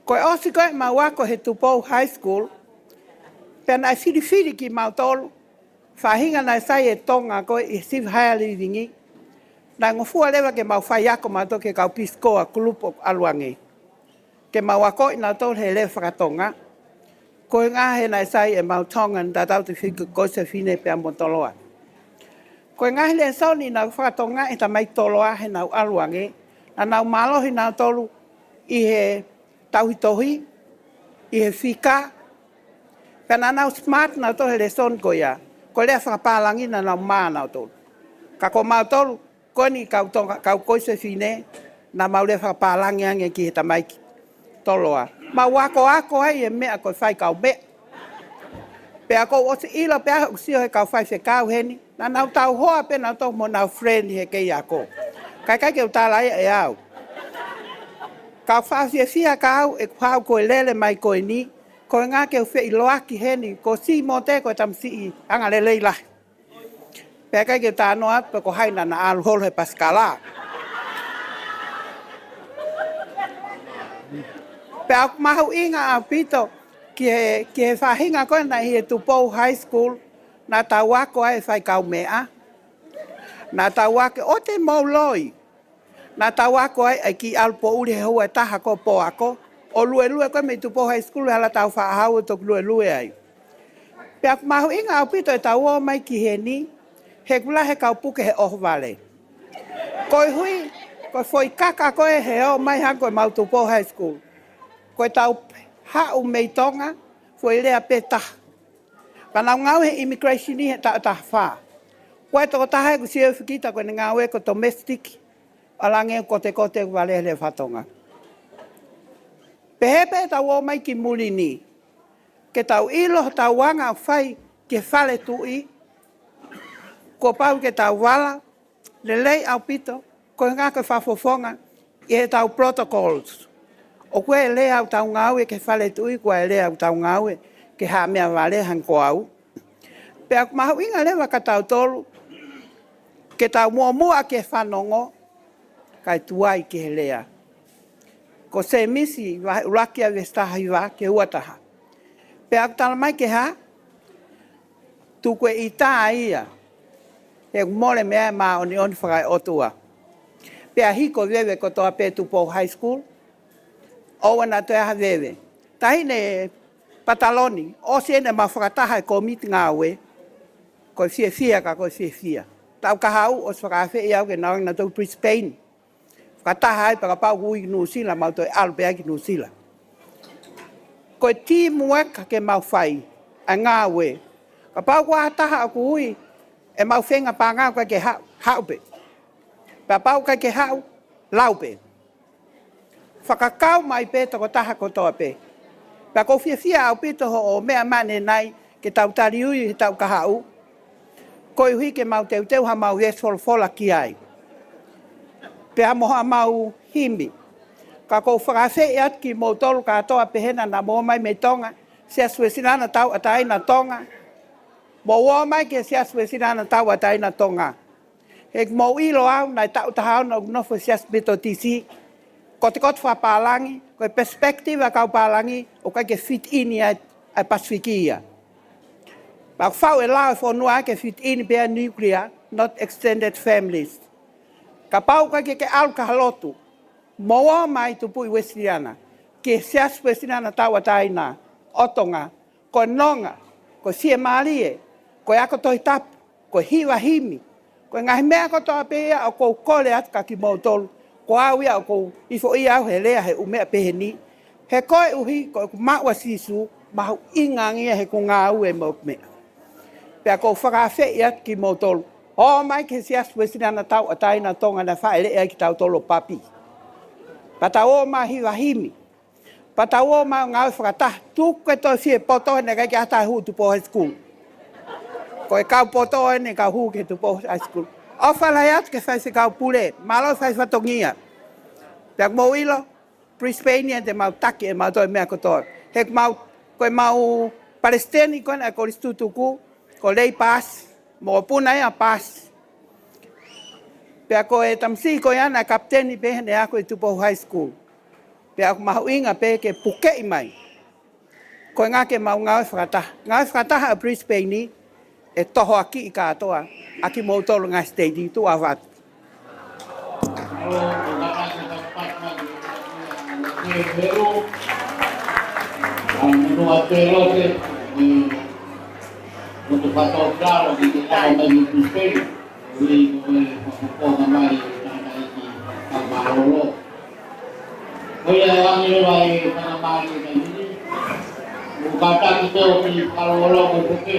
Ko e ʻosi ko ē ʻemau ako he Tupou High School, pea naʻe filifili kimautolu, faʻahinga naʻe sai e Tonga ko ē ʻi he Civic Higher Living, naʻe ngofua leva ke mau faiako mautolu ki he kau Peace Corps group ʻoku ʻalu ange, ke mau akoʻi nautolu he lea faka-Tonga. Ko e ʻuhinga he naʻe sai ʻemau Tongan, tatau te fika ko e fefine pea mo Toloa. Ko e ngaahi lēsoni naʻe faka-Tonga ʻe he tamai Toloa heʻenau ʻalu ange, naʻa nau mālohi nautolu ʻi he tauhi tohi, ʻi he fika, pea naʻa nau smart nautolu he lēsoni ko ia. Ko e lea fakapālangi naʻa nau mā nautolu. Ka ko mautolu, ko eni kau Tonga, kau ko e fefine, naʻa mau lea fakapālangi ange ki he tamai Toloa. Mau akoako ai e meʻa ko e fai kau meʻa. Pea ʻoku ou ʻosi ʻilo pē ʻoku sio he kau faifekau heni, naʻa nau tauhoa pē nautolu mo ʻenau friend he kei ako. Ka ʻikai ke u tala ia ʻe au. Ka ʻoku fiefia au ʻeku haʻu ko e lele mai ko eni, ko e ʻuhinga ke u feʻiloaki heni, ko Simote ko e tamasiʻi angalelei lahi. Pea ʻikai ke u talanoa atu pe ko hai naʻa na ʻalu holo he pasikala. Pea ʻoku mahuʻinga ʻaupito ki he, ki he faʻahinga ko ē naʻe ʻi he Tupou High School, naʻa tau ako ai e fai kau meʻa. Naʻa tau ako ʻo te mou loi. Naʻa tau ako ai ʻa e kiʻi ʻalu poʻuli he houa ʻe taha ko ē pō ako, ʻo luelue ko ē mei Tupou High School he hala Taufaʻāhau ʻo toki luelue ai. Pea ʻoku mahuʻinga ʻaupito ʻetau ō mai ki heni, he ʻoku lahi e kau puke he ʻohovale. Koeʻuhi, ko e foʻi kaka ko ē he ō mai hangē ko ʻemau Tupou High School, ko ʻetau haʻu mei Tonga, foʻi lea pē taha. Ka nau ngāue he immigration ʻi he taʻu ʻe taha fā. Ko e tokotaha ʻeku sio ʻi he fika ko ʻene ngāue ko e domestic, ʻalu ange kotekote ʻo vale he lea faka-Tonga. Pehē pē ʻetau ō mai ki muli ni, ke tau ʻilo hotau anga ʻoku fai ki he fale tuʻi, kuo pau ke tau vala, lelei ʻaupito, ko e ʻuhinga ko e fakafofonga, ʻi heʻetau protocols. ʻOku ʻi ai e lea ʻoku tau ngāue ki he fale tuʻi, ʻoku ʻi ai e lea ʻoku tau ngāue ki he haʻa meʻavale hangē ko au. Pea ʻoku mahuʻinga leva kia tautolu ke tau muʻomuʻa ki he fanongo, kae tuai ki he lea. Ko Sēmisi vahe ʻuluaki ʻa e veesi taha hiva ki he ua taha. Pea ʻoku tala mai ke hā, tuku e ʻita ia, he ʻoku mole mei ai e māʻoniʻoni fakaeʻotua. Pea hiko e veve kotoa pē Tupou High School, ʻoua naʻa toe ʻi ai ha veve. Taʻahine Pataloni, ʻosi ʻene mau fakataha e kōmiti ngāue, ko e fiefia ka ko e fiefia. Taʻu kahaʻu ʻosi fakaafeʻi au ke nau ō nautolu Brisbane. Fakataha ai pea kapau ʻoku ui ki Nuʻusila, mau toe ʻalu pē ai ki Nuʻusila. Ko e teamwork ke mau fai ʻa e ngāue. Kapau ko ha taha ʻoku ui, ʻemau feinga paʻanga ʻoku ʻikai ke haʻu, haʻu pē. Pea kapau ʻoku ʻikai ke haʻu, lau pē. Fakakau mai pē tokotaha kotoa pē. Pea ʻoku ou fiefia ʻaupito hoʻo meʻa mai ʻanenai ke tau taliui he taʻu kahaʻu. Koeʻuhi ke mau teuteu haʻamau veesi folofola ki ai. Pea mo haʻamau himi. Ka ʻoku ou fakaafeʻi atu kimoutolu kātoa pehē naʻa mou ō mai mei Tonga, Siasi Uēsiliana Tauʻatāina Tonga. Mou ō mai ki he Siasi Uēsiliana Tauʻatāina Tonga. He ʻoku mou ʻilo au, naʻe taʻu taha ono ʻeku nofo he Siasi Metotisi. Kotokoto fakapālangi, ko e perspective ʻa e kau pālangi, ʻoku ʻikai ke fit in ia ʻa e Pasifiki ia. Pea ʻoku faʻu e lao ʻo e fonua ke fit in pē ʻa e nuclear, not extended families. Kapau ʻoku ʻikai ke ke ʻalu ki ha lotu, mou ō mai Tupuʻi Uēsiliana, ki he Siasi Uēsiliana Tauʻatāina ʻo Tonga, ko e nonga, ko e fiemālie, ko e ako Tohi Tapu, ko e hiva himi, ko e ngaahi meʻa kotoa pē ia ʻoku ou kole atu kia kimoutolu, ko au ia ʻoku ou ʻifoʻi au he lea he ʻū meʻa pehē ni, he koeʻuhi ko ʻeku maʻu ʻa Sīsū, mahuʻinga ange ia he ʻoku ngāue mo e meʻa. Pea ʻoku ou fakaafeʻi atu kimoutolu, ō mai ki he Siasi Uēsiliana Tauʻatāina Tonga naʻe faʻeleʻi ai kitautolu ʻo Papi. Pea tau ō mai hiva himi. Pea tau ō mai ʻo ngāue fakataha, tuku e toe fie poto he naʻe ʻikai ke ʻi ai ha taha ʻe hū Tupou High School. Ko e kau poto eni ʻoku hū ki Tupou High School. ʻOfa lahi atu ki he faifekau pule, mālō e fai fatongia. Pea ʻoku mou ʻilo, Brisbane ia te mau taki ʻemau toe meʻa kotoa. He ʻoku mau, ko ʻemau palesiteni ko ena ʻa e kolisi tutuku, ko Lei Paasi, mokopuna ia ʻa Paasi. Pea ko e tamasiʻi ko ia naʻe kapiteni pē heʻene ako ʻi Tupou High School. Pea ʻoku mahuʻinga pē ke pukeʻi mai. Ko e ʻuhinga ke mau ngāue fakataha. Ngāue fakataha ʻa Brisbane ni, ʻe tohoakiʻi kātoa ʻa kimoutolu ngaahi siteiti, tuʻa ʻofa atu. Ko ia ʻe ange leva e fakamālō e taimi ni. ʻOku kātaki tō ki Palolo ko Puke.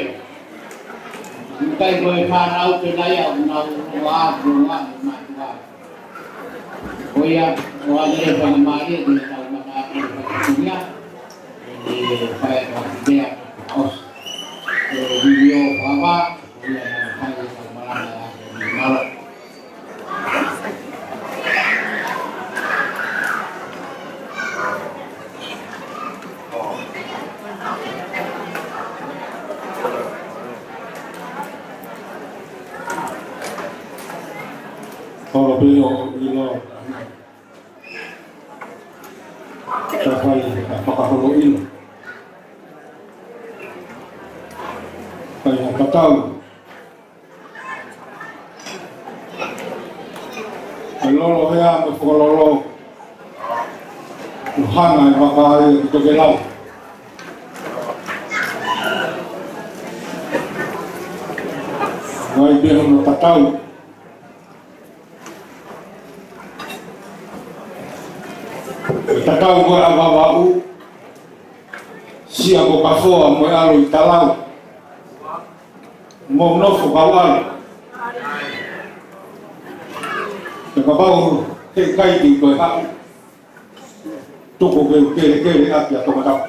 ʻOku ʻikai ko e fānau pē nai ʻoku nau ʻoatu ʻa e mātuʻa. Ko ia, ʻoku ange leva e fakamālō ki he tau mata atu e fakamālō. ʻE fai atu ʻa e kitea ʻosi. ʻE video fava, ko ia naʻe fai e fakamālō ʻa e mālō. Holo pē ʻo ʻilo. Ka fai ha fakaholo ʻilo. Fai ha tatau. ʻE lolo hea mo fakalolo. ʻO hanga e vaka ia ki tokelau. Vai pē hono tatau. ʻE tatau ko e ʻa Vavaʻu, Sia ko Kafoa mo e ʻAlo ʻi Talau. Mou nofo kau ʻalu. Pea kapau he ʻikai te u toe haʻu, tuku ke u kelekele ʻaki ʻa Tongatapu.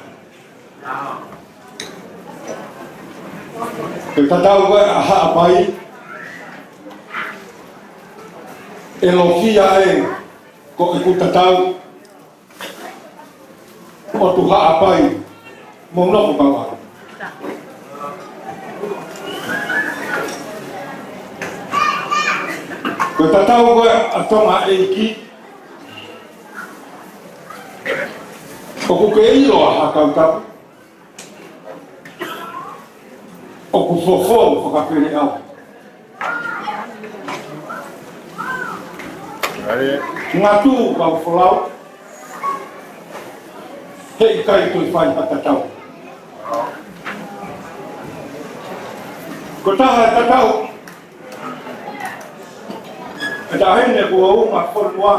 ʻE tatau ko e ʻa Haʻapai, ʻe lofia e ʻOku tatau ʻo tuku Haʻapai mo Nofo Kauaʻi. Ko e tatau ko ē ʻa Tonga ʻEiki, ʻoku ke ʻilo ʻa Haʻakautau, ʻoku fofo fakafeleʻau. Ngatu kau folau, heʻikai toe fai ha tatau. Ko e taha e tatau, e taʻahine kuo unga fonua.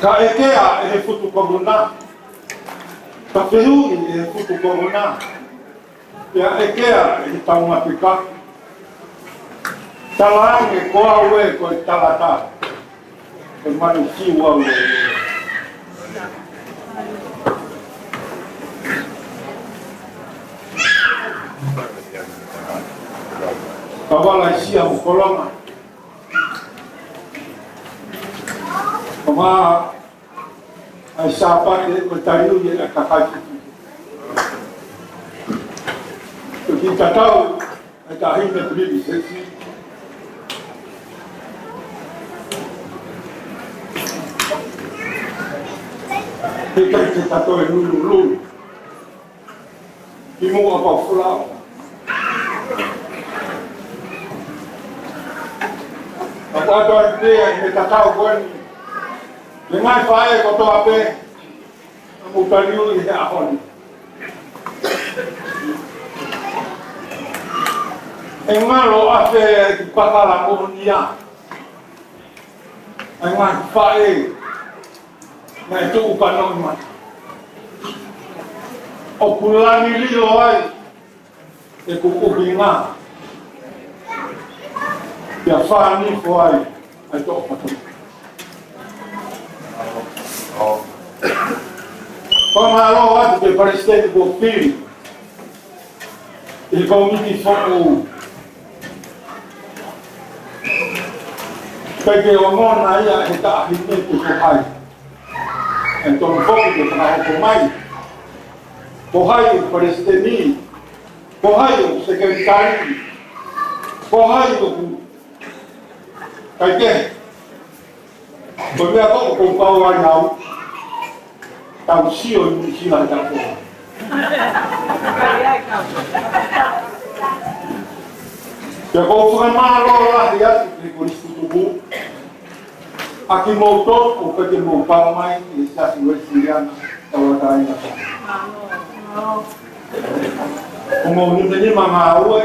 Ka ʻekea ʻe he futu kōvana, ka fehuʻi ʻe he futu kōvana, pea ʻekea ʻe he taunga pika. Talaange ko au ē ko e talata, ko e manu fiu au ē. Ka vala ʻi sia mo Kolonga. Ko ma ai Sāpate ko e taliui ʻa e kakai. Ko e kiʻi tatau ʻa e taʻahine Pilinisesi. He kai te tato e lululu. Ki muʻa pau folau. Ka ʻoku ʻatu ai pē ʻa e meʻa tatau ko eni. Ki he ngaahi faʻē kotoa pē ʻoku mou taliui he ʻaho ni. ʻE ngalo ʻafē ʻeku kakala moʻonia. ʻA e ngaahi faʻē naʻe tuʻu kanoʻi mai. ʻOku lani lilo ai ʻeku ʻuhinga. Pea fānifo ai ʻa e toʻo fatongia. Fakamālō atu ki he Palesiteni kuo fili ʻi he kōmiti foʻou. Pea ke ongona ia he taʻahine pe ko hai. ʻE tonu foki ke fakahoko mai. Ko hai ʻoku palesiteni, ko hai ʻoku sekelitali, ko hai ʻoku kaikehe. Ko e meʻa ko ē ʻoku ou kau ai au, tau sio ʻi Nuʻusila he taʻu ko ē. Pea ʻoku ou fakamālō lahi atu ki he Kolisi Tutuku, ʻa kimoutolu ʻoku ʻikai ke mou kau mai ʻi he Siasi Uēsiliana Tauʻatāina. ʻOku mou nima nima ngāue,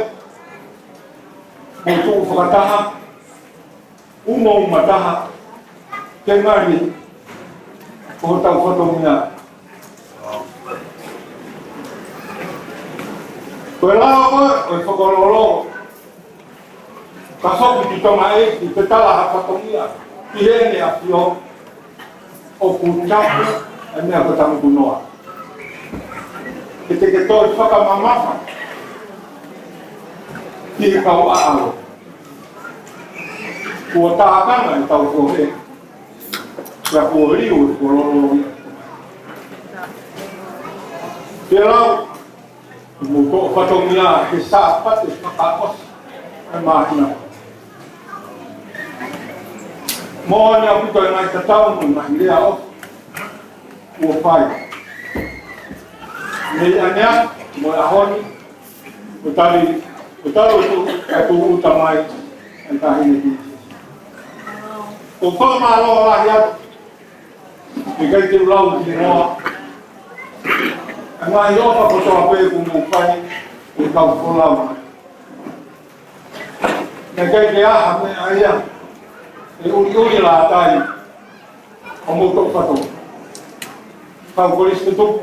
mou tuʻu fakataha, umo uma taha, ke ngali ko hotau fatongia. Ko e lao ko ē ʻo e Fakalolo, ka foki ki Tonga ʻEiki, ke tala ha fatongia ki heʻene ʻAfio, ʻoku tapu e meʻa ko e tangutu noa. Ke te ke toe fakamamafa ki he kau ʻaʻalo. Kuo tākanga ʻetau fohe. Pea kuo liu e kololo ia. Pea lau, mou toʻo fatongia he Sāpate fakaʻosi ʻo e māhina. Moʻoni ʻaupito e ngaahi tatau mo e ngaahi lea ʻoku fai. Mei ʻanenai mo e ʻaho ni, ʻo tali, ʻo tali ʻo tu, ʻa e tūʻuta mai ʻa e taʻahine Pilinisesi. ʻOku fakamālō lahi atu, ʻikai te u lau ki he hingoa. ʻA e ngaahi ʻofa kotoa pē kuo mou fai ki he kau folau. Naʻe ʻikai ke ʻi ai ha meʻa ia ʻe ʻuliʻuli lātai ʻo mou toʻo fatongia. Kau Kolisi Tutuku,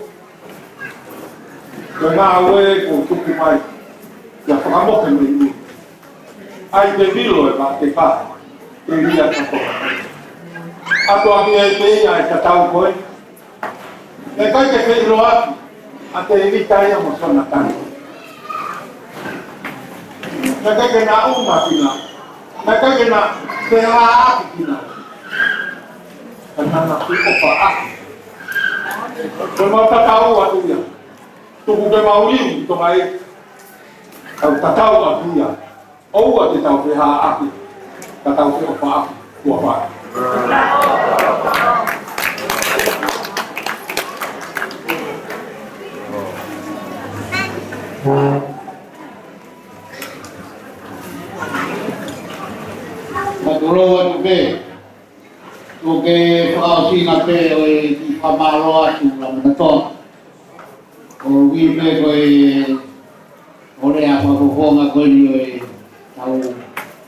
ko e ngāue kuo tuku mai ia fakamohe mei mui. ʻAi ke lilo e vāteka, ke lia kātoa. ʻAtu ʻaki ai pē ia e tatau ko ē. Naʻe ʻikai ke feʻiloaki ʻa Tēvita ia mo Sonatani. Naʻe ʻikai ke na ʻuma ki na. Naʻe ʻikai ke na pehē ʻaki ki na. Ka naʻa na feʻofaʻaki. Ko e mau tatau atu ia. Tuku ke mau liu ʻi Tonga ē. Tau tatau atu ia. ʻOua te tau pehē ʻaki. Ka tau feʻofaʻaki. Kuo pau. Ka tulou atu pē, ʻoku ke fakaʻosinga pē ʻo e kiʻi fakamālō atu la manato. ʻOku ui pē ko e ʻo e lea fakafofonga ko eni ʻo e tau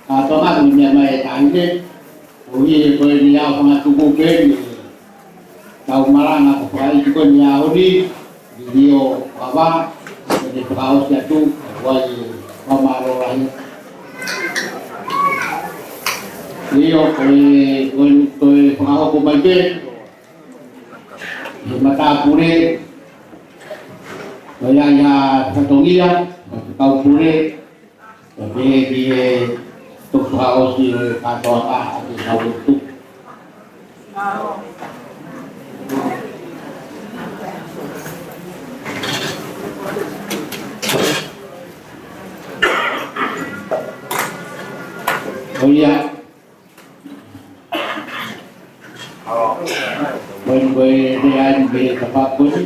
kātoanga ko e meʻa mai e taʻahine. ʻOku ui ko eni ʻa e fanga tuku pē eni ʻo e tau malanga ko fakaʻeiki ko eni ʻa ʻOni, ʻi ʻo kava, ko eni fakaʻosi atu, ʻoku ʻi ai e fakamālō lahi. ʻIo, ko e, ko e, ko e fakahoko mai pē, he matāpule, ko ia ia fatongia, ko e kau pule, ko e pehē ki he tuku fakaʻosi ʻo e kātoanga ʻa e kau tuku. Ko ia. Ko e, ko e, ko e ai me tapa ko e.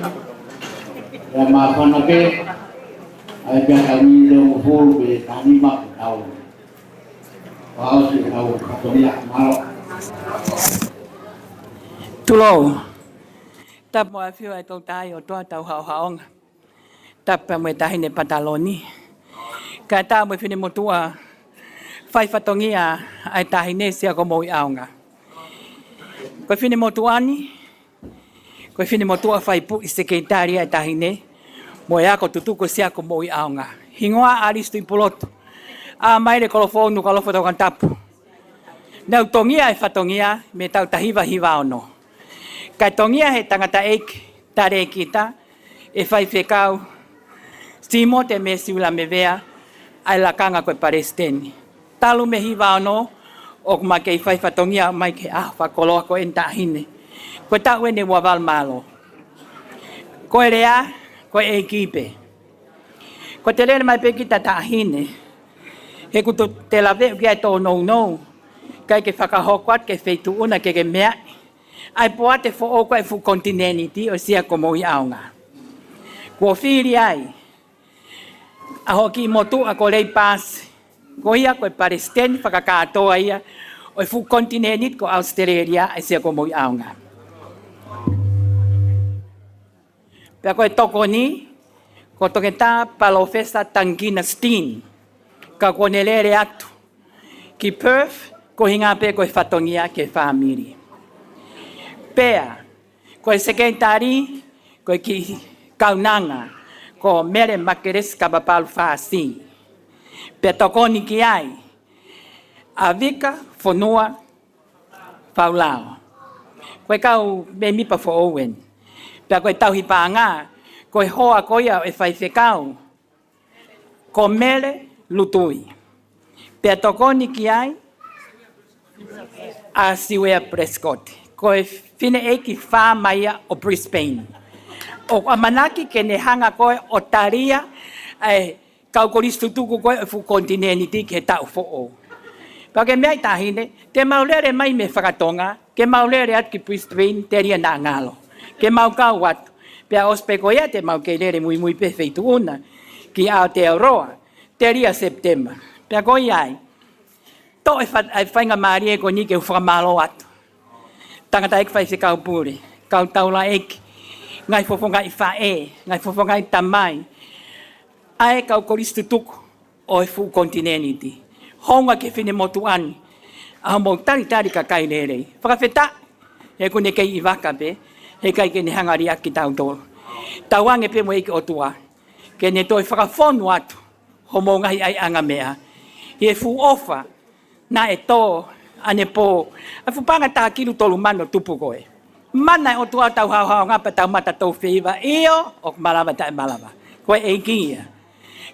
Ia māfana pē. ʻAi pē ʻa e taimi ʻe hongofulu pe taimi ma tau. Fakaʻosi ʻetau kātoanga, mālō. Tulou. Tapu mo e ʻafio ʻa e Toutai ʻOtua, tau haʻohaʻonga. Tapu mo e Taʻahine Pataloni. Kae tapu mo e finemotuʻa fai fatongia ʻa e Taʻahine Siakomoʻui ʻAonga. Ko e finemotuʻa ni, ko e finemotuʻa fai puʻi sekelitali ʻa e Taʻahine, mo e ako tutuku Siakomoʻui ʻAonga. Hingoa ʻAlisi Tuʻipulotu, ʻAmaile Kolofou Nukuʻalofa Tongatapu. Naʻa ku tongia e fatongia mei he taʻu taha hiva hiva ono. Kae tongia he tangataʻeiki talēkita, ʻe Faifekau Simote Mesiu Lamevea, ʻa e lakanga ko e palesiteni. Talu mei he hiva ono, ʻoku ma kei fai fatongia mai ki he ʻaho fakakoloa ko eni Taʻahine. Ko e taʻu eni ua valu mālō. Ko e lea, ko e ʻEiki pē. Ko e te lele mai pē kita Taʻahine. He kuo te lave ki ai tō nounou. ʻIkai ke fakahoko atu ki he feituʻu na ke ke meaʻi. ʻA e poate foʻou ko e fuʻu konitinēniti ʻo Siakomoʻui ʻAonga. Kuo fili ai ʻa hoʻo kiʻi motuʻa ko Lei Paasi. Ko ia ko e palesiteni fakakātoa ia ʻo e fuʻu konitinēniti ko ʻAositelēlia ʻa e Siakomoʻui ʻAonga. Pea ko e tokoni, ko Toketā Palōfesa Tangikina Steen, ka kuo ne lele atu ki Perth, ko e ʻuhinga pē ko e fatongia ki he fāmili. Pea, ko e sekelitali, ko e kiʻi kaunanga, ko Mele Makelesi Kapapalu Fasi. Pea tokoni ki ai, ʻa Vika Fonua Faulao. Ko e kau mēmipa foʻou eni. Pea ko e tauhi paʻanga, ko e hoa ko ia ʻo e faifekau, ko Mele Lutui. Pea tokoni ki ai, ʻa Siuea Prescott. Ko e fineʻeiki faama ia ʻo Brisbane. ʻOku ʻamanaki ke ne hanga ko ē ʻo talia ʻa e kau kolisi tutuku ko ē ʻo e fuʻu konitinēniti ki he taʻu foʻou. Pea ke meaʻi Taʻahine, te mau lele mai mei he fakatonga, ke mau lele atu ki Brisbane, telia naʻa ngalo. Ke mau kau atu. Pea ʻosi pē ko ia te mau kei lele muimui pē he feituʻu na, ki Aotearoa, telia Sepitema. Pea ko ia ai. Toʻo e fa-, e faingamālie ko eni ke u fakamālō atu. Tangataʻeiki faifekau pule, kau taulaʻeiki, ngaahi fofongaʻi faʻē, ngaahi fofongaʻi tamai, ʻa e kau kolisi tutuku ʻo e fuʻu konitinēniti. Hounga ki he finemotuʻa ni, ʻa hoʻomou talitali kakai lelei. Fakafetaʻi, he ʻoku ne kei ʻi vaka pē, he ʻikai ke ne hanga liʻaki kitautolu. Tauange pē mo e ʻEiki ʻOtua, ke ne toe fakafonu atu, hoʻomou ngaahi ʻaiʻanga meʻa. ʻI he fuʻu ʻofa, naʻe tō, ʻanepō, ʻa e fuʻu paʻanga taha kilu tolu mano tupu ko ē. Mana e ʻOtua tau haohaonga pea tau mata tau feiva, ʻio, ʻoku malava taʻe malava. Ko e ʻEiki ia.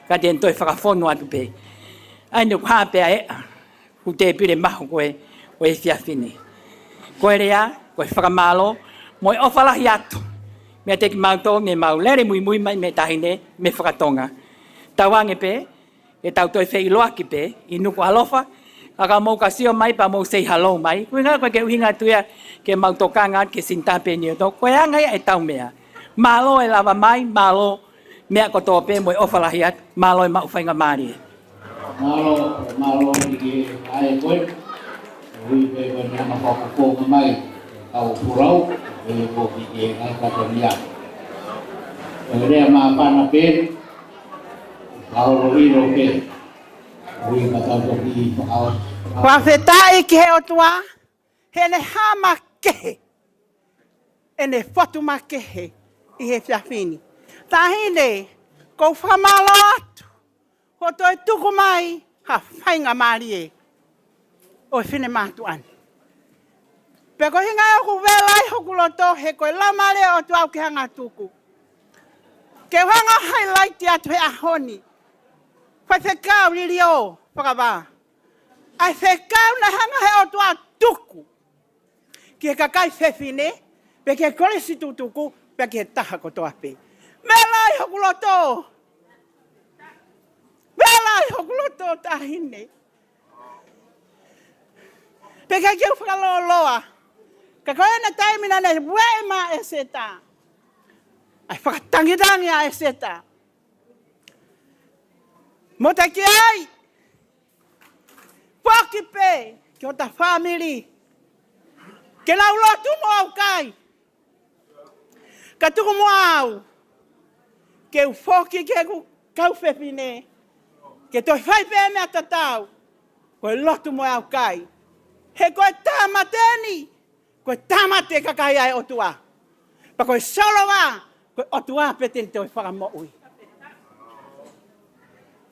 Ka te ne toe fakafonu atu pē. ʻA eni ʻoku hā pē ʻa e ʻea, ʻoku tēpile mahu ko ē ʻo e efiafi ni. Ko e lea, ko e fakamālō, mo e ʻofa lahi atu meiate kimautolu ne mau lele muimui mai mei he taʻahine mei Fakatonga. Tauange pē ke tau toe feʻiloaki pē ʻi Nukuʻalofa, ka ka mou ka sio mai pea mou say hello mai. Ko e ʻuhinga ko e ke ʻuhinga atu ia ke mau tokanga ki he Sinitape Niueto. Ko e anga ia ʻetau meʻa. Mālō e lava mai, mālō meʻa kotoa pē mo e ʻofa lahi atu, mālō e maʻu faingamālie. Mālō, mālō ki he ʻai ko ē. Ui pē ko e meʻa ma whakakonga mai, kau purau, e ko ki he ʻai katonia. Ko e lea māfana pē, ka ʻilo pē. Ui ka tau toki fakaʻosi. Fakafetaʻi ki he ʻOtua, heʻene hā makehe, ʻene fotu makehe ʻi he efiafi ni. Taʻahine, ʻoku ou fakamālō atu, hoʻo toe tuku mai ha faingamālie ʻo e finemātuʻa ni. Pea ko e ʻuhinga ia ʻoku vela ai hoku loto he ko e laumālie ʻo e ʻOtua ʻoku ke hanga ʻo tuku. Ke u hanga ʻo highlight atu he ʻaho ni. Faifekau Liliō Fakavā. ʻA e fekau naʻe hanga he ʻOtua ʻo tuku ki he kakai fefine, pea ki he kolisi tutuku, pea ki he taha kotoa pē. Vela ai hoku loto. Vela ai hoku loto taʻahine. Pea ʻikai ke u fakalōloa. Ka ko ena taimi naʻa ne ueʻi mai ʻa ʻEseta. ʻA e fakatangitangi ʻa ʻEseta. Mo te ki ai. Foki pē ki hota fāmili. Ke nau lotu mo ʻaukai. Ka tuku muʻa au ke u foki ki heʻeku kau fefine, ke toe fai pē meʻa tatau, ko e lotu mo e ʻaukai. He ko e tāmate ni, ko e tāmate kakai ʻa e ʻOtua. Pea ko e solova, ko e ʻOtua pē te ne toe fakamoʻui.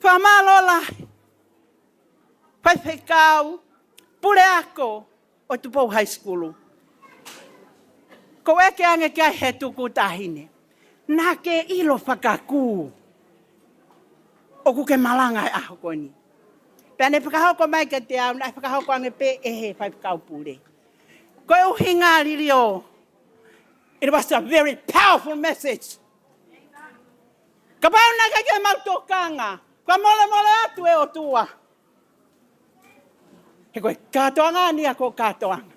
Fakamālō lahi. Faifekau, puleako ʻo Tupou High School. Ko e ke ange ki ai he tuku taʻahine. Naʻa ke ʻilo fakakū ʻoku ke malanga he ʻaho ko eni. Pea ne fakahoko mai kiate au, naʻe fakahoko ange pē ʻe he faifekau pule. Ko e ʻuhinga Liliō. It was a very powerful message. Kapau naʻe ʻikai ke mau tokanga, ka molemole atu e ʻOtua. He ko e kātoanga ni ʻa ko e kātoanga.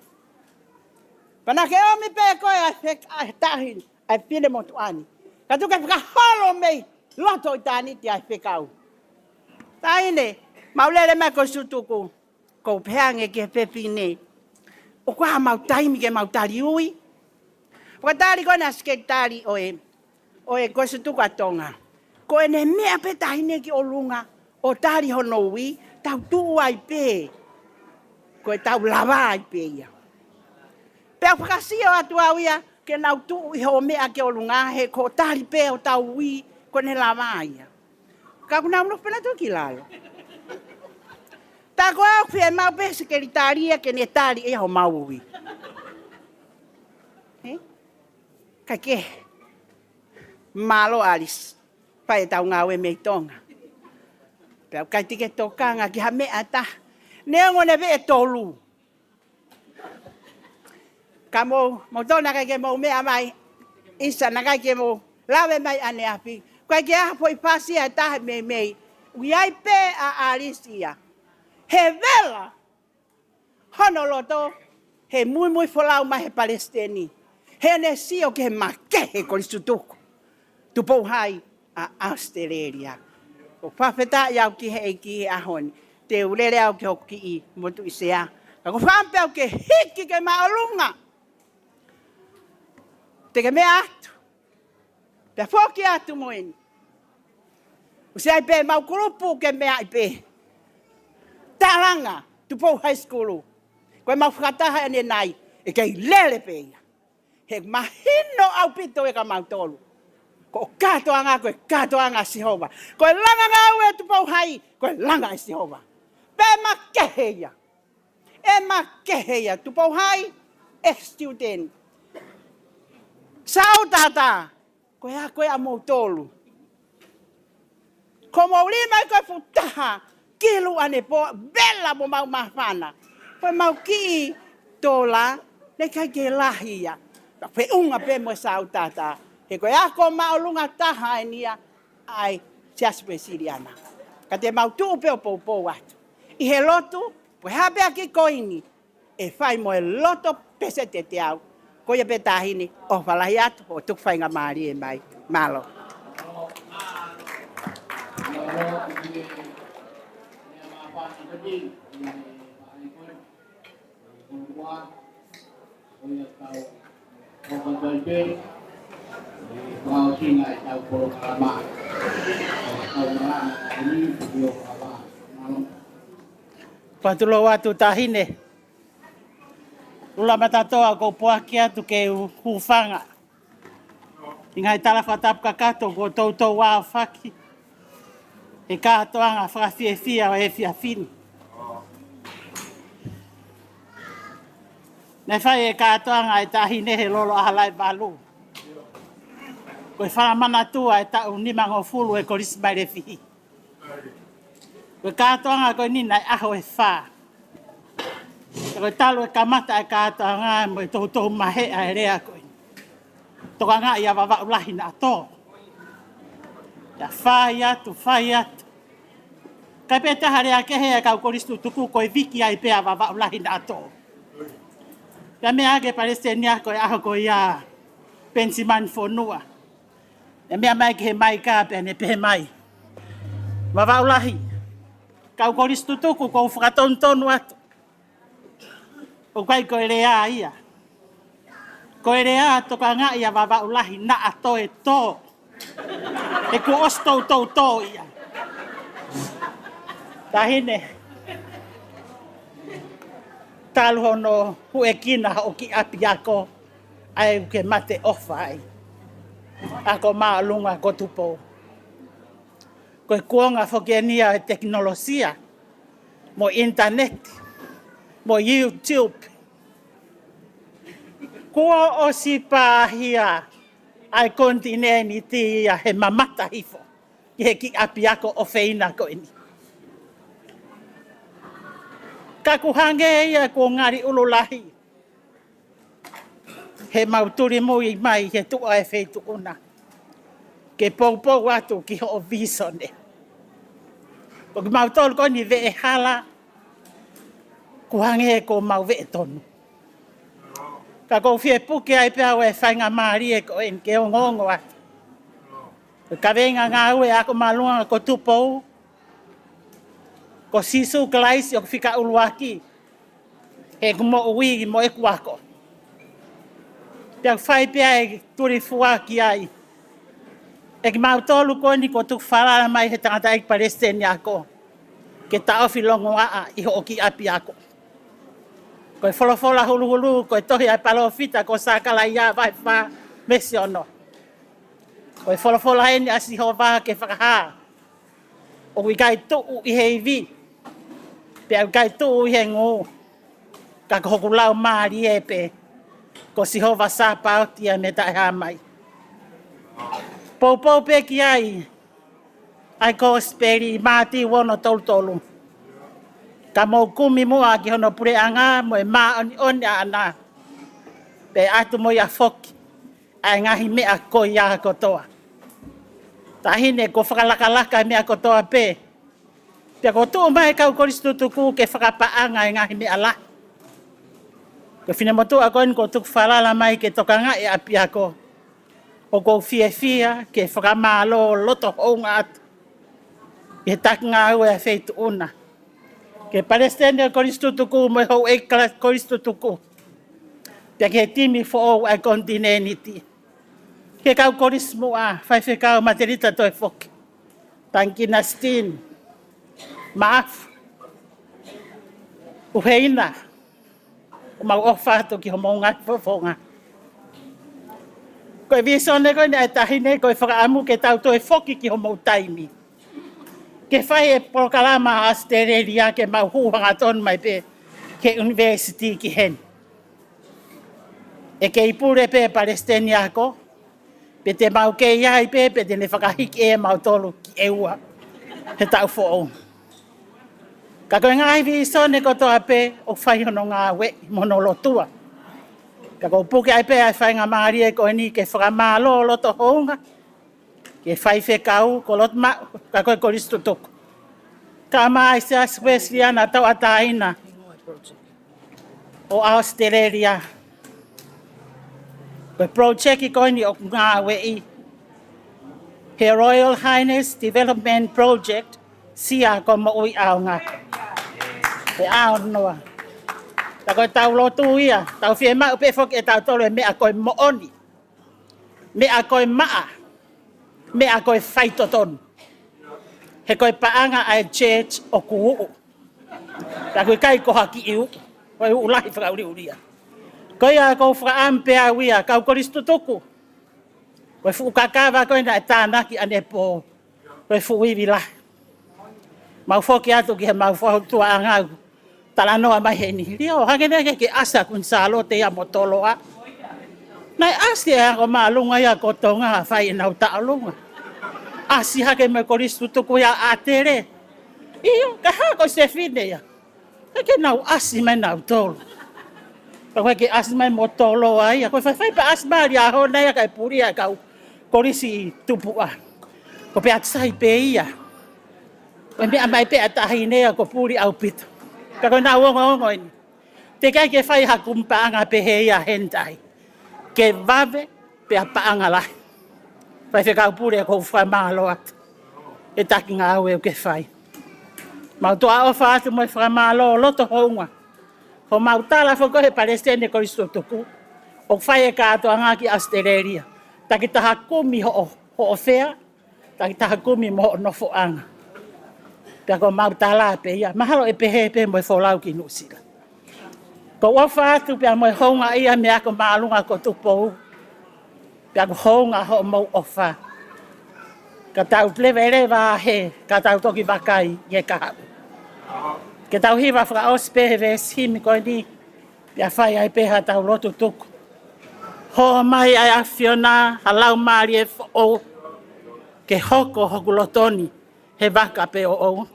Pea naʻa ke ʻomi pē ko e ʻa e fek-, ʻa e taʻahine, ʻa e finemotuʻa ni. Ka tuku ke fakaholo mei loto ʻitāniti ʻa e fekau. Taʻahine, mau lele mai ko e sutuku. Ko e pehē ange ki he fefine. ʻOku ʻi ai hamau taimi ke mau tali ui. Fakatali ko ena ʻa e sekelitali ʻo e, ʻo e Kolisi Tutuku ʻa Tonga. Ko ʻene meʻa pē taʻahine ki ʻolunga ʻo tali hono ui, tau tuʻu ai pē. Ko e tau lava ai pē ia. Pea u fakasio atu au ia, ke nau tuʻu ʻi hoʻo meʻa ki ʻolunga, he ko e tali pē ʻo tau ui, ko ʻene lava ia. Ka ʻoku nau nofo pē nautolu ki lalo. Tā ko au fiemaʻu pē sekelitali ia ke ne tali ʻe ia homau ui. He? Ka ke. Mālō Alice. Fai ʻetau ngāue mei Tonga. Pea ʻikai te ke tokanga ki ha meʻa ʻe taha. Neongo ʻene veʻe tolu. Ka mou, mou tō naʻe ʻikai ke mou meʻa mai, ʻisa naʻe ʻikai ke mou lave mai ʻaneafi. ʻIkai ke ʻi ai ha foʻi fasi ʻe taha meimei. ʻOku ʻi ai pē ʻa Alice ia. He vela, hono loto, he muimui folau mai he palesiteni. Heʻene sio ki he makehe Kolisi Tutuku. Tupou High ʻa ʻAositelēlia. ʻOku fakafetaʻi au ki he ʻEiki he ʻaho ni. Te u lele au ki hoku kiʻi motuʻi sea. Ka ʻoku ou fakaʻamu pē au ke hiki ke māʻolunga. Te ke meʻa atu. Pea foki atu mo eni. ʻOsi ʻi ai pē mau kulupu ke meʻa ai pē. Talanga, Tupou High School. Ko e mau fakataha ʻanenai, ʻe kei lele pē ia. He mahino ʻaupito ʻe kimautolu. Ko e kātoanga, ko e kātoanga ʻa Sihova. Ko e langa ngāue ʻa Tupou High, ko e langa ʻa Sihova. Pea makehe ia. ʻE makehe ia Tupou High, ex-student. Sautata, ko e ako ia ʻamoutolu. Ko mou lima ko e fuʻu taha, kilu ʻanepō, vela mo mau māfana. Ko e mau kiʻi tola, naʻe ʻikai ke lahi ia. Ka feʻunga pē mo e sautata. He ko e ako māʻolunga taha eni ia ʻa e Siasi Uēsiliana. Ka te mau tuʻu pē ʻo poupou atu. ʻI he lotu, ko e hā pē ʻa e kiʻi koini ʻe fai mo e loto pē ʻa e teau. Ko ia pē Taʻahine, ʻofa lahi atu, ʻo tuku faingamālie mai. Mālō. Fakatulou atu Taʻahine. Ula matatoa ko u poaki atu ke u hūfanga ʻi he ngaahi tala fakatapu kakato kuo toutou aofaki he kātoanga fakafiefia ʻo e efiafi ni. Naʻe fai e kātoanga ʻa e Taʻahine he Lolo ʻAhalaevalu. Ko e fakamanatua e taʻu nimangofulu e Kolisi Mailefihi. Ko e kātoanga ko eni naʻe ʻaho ʻe fā. Ko e talu e kamata e kātoanga mo e toutou maheʻa e lea ko eni. Tokangaʻi ʻa Vavaʻu Lahi naʻa tō. Ia fai atu, fai atu. Ka pē taha lea kehe ʻa e kau kolisi tutuku ko e viki ai pē ʻa Vavaʻu Lahi naʻa tō. Pea meʻa ʻaki e Palesiteni ko e ʻaho ko ia Penisimani Fonua. ʻE meʻa mai ki he maika pea ne pehē mai. Vavaʻu Lahi, kau kolisi tutuku ko u fakatonutonu atu. ʻOku ʻikai ko e lea ia. Ko e lea tokangaʻi ʻa Vavaʻu Lahi naʻa toe tō. He kuo ʻosi toutou tō ia. Taʻahine. Talu hono huʻekina hoʻo kiʻi ʻapiako. ʻA ia ʻoku ke mateʻofa ai. Ako māʻolunga ko Tupou. Ko e kuonga foki eni ʻa e tekinolosia, mo e ʻinitaneti, mo e YouTube. Kuo ʻosi pāhia ʻa e konitinēniti ia he mamata hifo ki he kiʻi ʻapiako ʻofeina ko eni. Ka ʻoku hangē ia kuo ngali ʻulu lahi he mau tulimui mai he tuʻa e feituʻu na. Ke poupou atu ki hoʻo vīsone. Ko kimautolu ko eni veʻe hala, ʻoku hangē ko mau veʻe tonu. Ka ʻoku ou fie puke ai pē au e faingamālie ko eni ke ongoongo atu. Ko e kaveinga ngāue ako māʻolunga ko Tupou, ko Sīsū Kalaisi ʻoku fika ʻuluaki. He ʻeku moʻui mo ʻeku ako. Pea ʻoku fai pē ʻa e tulifua ki ai. ʻE kimautolu ko eni kuo tuku falala mai he tangataʻeiki palesiteni ako. Ke taʻofi longoaʻa ʻi hoʻo kiʻi ʻapiako. Ko e folofola huluhulu, ko e tohi ʻa e palōfita ko Sakalaia vahe fā veesi ono. Ko e folofola eni ʻa Sihova ke fakahā. ʻOku ʻikai tuʻu ʻi he ivi, pea ʻoku ʻikai tuʻu ʻi he ngū, ka ko hoku laumālie pē, ko Sihova Sāpaoti ʻa e meʻa taʻehāmai. Poupou pē ki ai, ʻa e kosipeli Mātiu ono tolu tolu. Ka mou kumi muʻa ki hono puleʻanga mo e māʻoniʻoni ʻaʻana, pea ʻe ʻatu mo ia foki ʻa e ngaahi meʻa ko ia kotoa. Taʻahine kuo fakalakalaka e meʻa kotoa pē. Pea kuo tuʻu mai e kau kolisi tutuku ke fakapaʻanga e ngaahi meʻa lahi. Ko e finemotuʻa ko eni kuo tuku falala mai ke tokangaʻi e ʻapiako. ʻOku ou fiefia ke fakamālō loto hounga atu ʻi he taki ngāue ʻa e feituʻu na. Ki he palesiteni ʻo e kolisi tutuku mo e houʻeiki kala-, kolisi tutuku. Pea ki he timi foʻou ʻa e konitinēniti. Ki he kau kolisi muʻa, Faifekau Matelita Toe Foki. Tangikina Sitini. Maʻafu. ʻUheina. ʻOku mau ʻofa atu ki homou ngaahi fofonga. Ko e vīsone ko eni ʻa e Taʻahine ko e fakaʻamu ke tau toe foki ki homou taimi. Ke fai e polokalama ʻa ʻAositelēlia ke mau hū hangatonu mai pē ki he ʻunivēsiti ki heni. ʻE kei pule pē palesiteni ako, pe te mau kei ʻi ai pē, pe te ne fakahiki ʻe mautolu ki ʻEua he taʻu foʻou. Ka ko e ngaahi vīsone kotoa pē ʻoku fai hono ngāueʻi mo hono lotua. Ka ʻoku ou puke ai pē ʻa e faingamālie ko eni ke fakamālō loto hounga ki he faifekau ko Lotomaʻu, ka ko e Kolisi Tutuku, kae ʻumaʻā e Siasi Uēsiliana Tauʻatāina ʻo ʻAositelēlia. Ko e project ko eni ʻoku ngāueʻi he Royal Highness Development Project, Sia ko Moʻui ʻAonga. He ʻaonoa. Ka ko e tau lotu ia, tau fiemaʻu pē foki ʻe tautolu e meʻa ko e moʻoni, meʻa ko e maʻa, meʻa ko e faitotonu. He ko e paʻanga ʻa e church ʻoku uʻu. Ka ʻoku ʻikai ko ha kiʻi uʻu, ko e uʻu lahi fakaʻuliʻulia. Ko ia ʻoku ou fakaʻamu pē au ia, kau Kolisi Tutuku, ko e fuʻu kakava ko ē naʻe tānaki ʻanepō, ko e fuʻu ivi lahi. Mau foki atu ki he mau fautuaʻanga ʻoku talanoa mai heni. Lio, hangē naʻe ʻikai ke ʻasi ʻa Kuini Sālote ia mo Toloa. Naʻe ʻasi ʻa e ako māʻolunga ia ko Tonga ʻa fai ʻenau taʻolunga. ʻAsi hake mo e Kolisi Tutuku ia ʻa ʻAtele. ʻIo, ka hā ko e sefine ia. ʻIkai ke nau ʻasi mai nautolu. Ka ʻoku ʻikai ke ʻasi mai mo Toloa ia. Ko e faifai pē ʻasi mai ʻa Liahona ia kae puli ʻa e kau Kolisi Tupuʻa. Ko Peatisai pē ia. Ko e meʻa mai pē ʻa e taʻahine ia ko puli ʻaupito. Ka ko ʻenau ongoongo eni. Teʻeki ai ke fai ha kumi paʻanga pehē ia heni tahi. Ke vave pea paʻanga lahi. Faifekau Pule, ʻoku ou fakamālō atu he taki ngāue ʻoku ke fai. Mau tuʻa ʻofa atu mo e fakamālō loto hounga. Ko homau tala foki ko ē he Palesiteni Kolisi Tutuku, ʻoku fai e kātoanga ki ʻAositelēlia. Takitaha kumi hoʻo, hoʻo fea, takitaha kumi mo hoʻo nofoʻanga. Pea ko homau tala pē ia, mahalo ʻe pehē pē mo e folau ki Nuʻusila. ʻOku ou ʻofa atu pea mo e houngaʻia mei he ako māʻolunga ko Tupou. Pea ʻoku hounga hoʻomou ʻofa. Ka tau leveleva he, ka tau toki vakai ʻi he kahaʻu. Ke tau hiva fakaʻosi pē he veesi himi ko eni, pea fai ai pē ha tau lotu tuku. Hō mai ʻa e ʻAfiona, ha laumālie foʻou, ke hoko hoku loto ni he vaka pē ʻoʻou.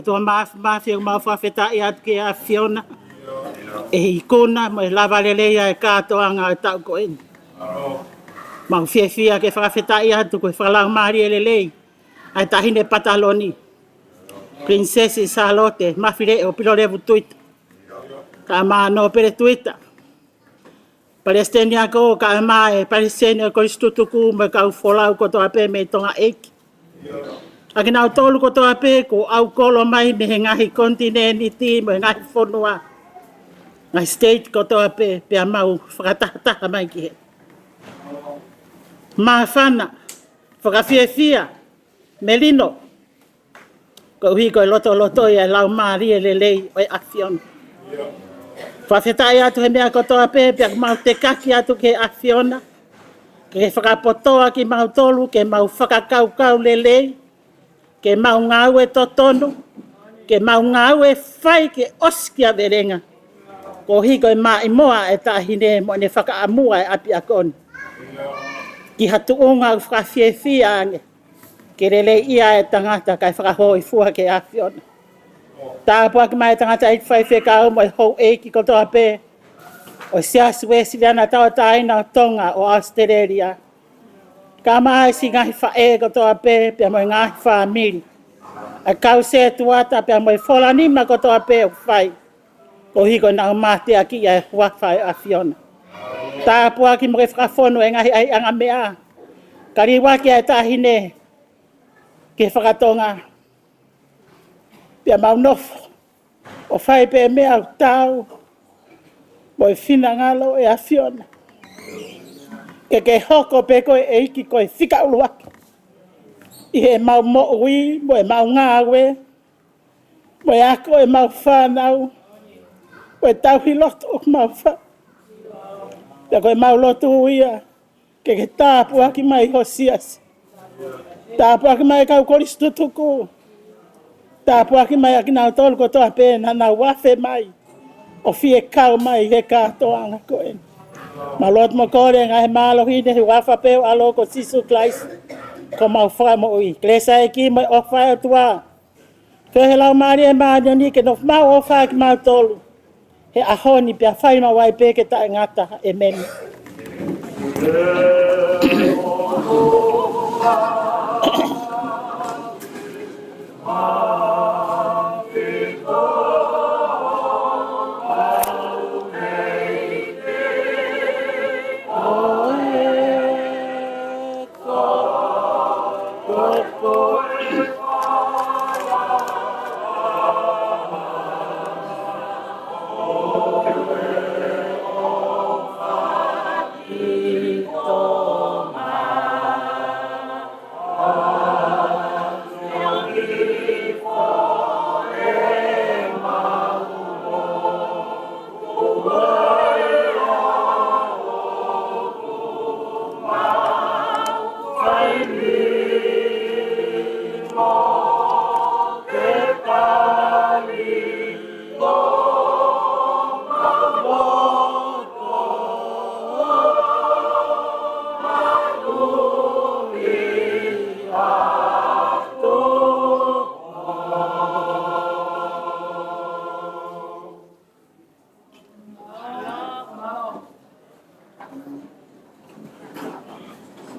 ʻOtua Māfimafi, ʻoku mau fakafetaʻi atu ki he ʻAfiona ʻi he ikuna mo e lava lelei ʻa e kātoanga ʻo e taʻu ko eni. Mau fiefia ke fakafetaʻi atu ko e fakalaumālie lelei ʻa e Taʻahine Pataloni, Pilinisesi Sālote Mafileʻo Pilolevu Tuita, kae ʻumaʻā Nōpele Tuita, Palesiteni Ako, kae ʻumaʻā e Palesiteni ʻo e Kolisi Tutuku mo e kau folau kotoa pē mei Tonga ʻEiki. ʻA kinautolu kotoa pē kuo ʻaukolo mai mei he ngaahi konitinēniti mo e ngaahi fonua, ngaahi state kotoa pē, pea mau fakatahataha mai ki he māfana, fakafiefia, melino, koeʻuhi ko e lotolotoi ʻa e laumālie lelei ʻo e ʻAfiona. Fakafetaʻi atu he meʻa kotoa pē, pea ʻoku mau tekaki atu ki he ʻAfiona ke fakapotoa kimautolu, ke mau fakakaukau lelei, ke mau ngāue totonu, ke mau ngāue fai ke ʻosi kia Velenga, koeʻuhi ko e maʻimoa ʻa e taʻahine mo ʻene fakaʻamua e ʻapiako ni ki ha tuʻunga ʻoku fakafiefia ange, ke leleiʻia e tangata kae fakahōifua ki he ʻAfiona. Tāpuaki mai e tangataʻeiki faifekau mo e houʻeiki kotoa pē ʻo e Siasi Uēsiliana Tauʻatāina ʻo Tonga ʻo ʻAositelēlia, kae ʻumaʻā e siʻi ngaahi faʻē kotoa pē, pea mo e ngaahi fāmili, ʻa e kau sētuata, pea mo e folanima kotoa pē ʻoku fai koeʻuhi ko ʻenau mateakiʻi ʻa e huafa ʻo e ʻAfiona. Tāpuaki mo ke fakafonu e ngaahi ʻaiʻanga meʻa, ka liuaki ʻa e taʻahine ki he faka-Tonga, pea mau nofo ʻo fai pē meʻa ʻoku taau mo e finangalo ʻo e ʻAfiona. Ke ke hoko pē koe ʻEiki ko e fika ʻuluaki ʻi heʻemau moʻui mo ʻemau ngāue, mo e ako ʻemau fānau, mo e tauhi lotu ʻoku mau fai. Pea ko ʻemau lotu ia, ke ke tāpuaki mai ho siasi. Tāpuaki mai kau kolisi tutuku. Tāpuaki mai ʻa kinautolu kotoa pē naʻa nau afe mai ʻo fie kau mai he kātoanga ko eni. Mau lotu mo kole ngaahi mālohi ni he huafa pē ʻo ho ʻAlo ko Sīsū Kalaisi, ko homau Fakamoʻui. Kelesi ʻa e ʻEiki mo e ʻofa ʻa e ʻOtua, feohi ʻa e Laumālie Māʻoniʻoni ke nofo maʻu ʻo ʻofa kimautolu he ʻaho ni pea fai maʻu ai pē ke taʻengata. ʻEmeni.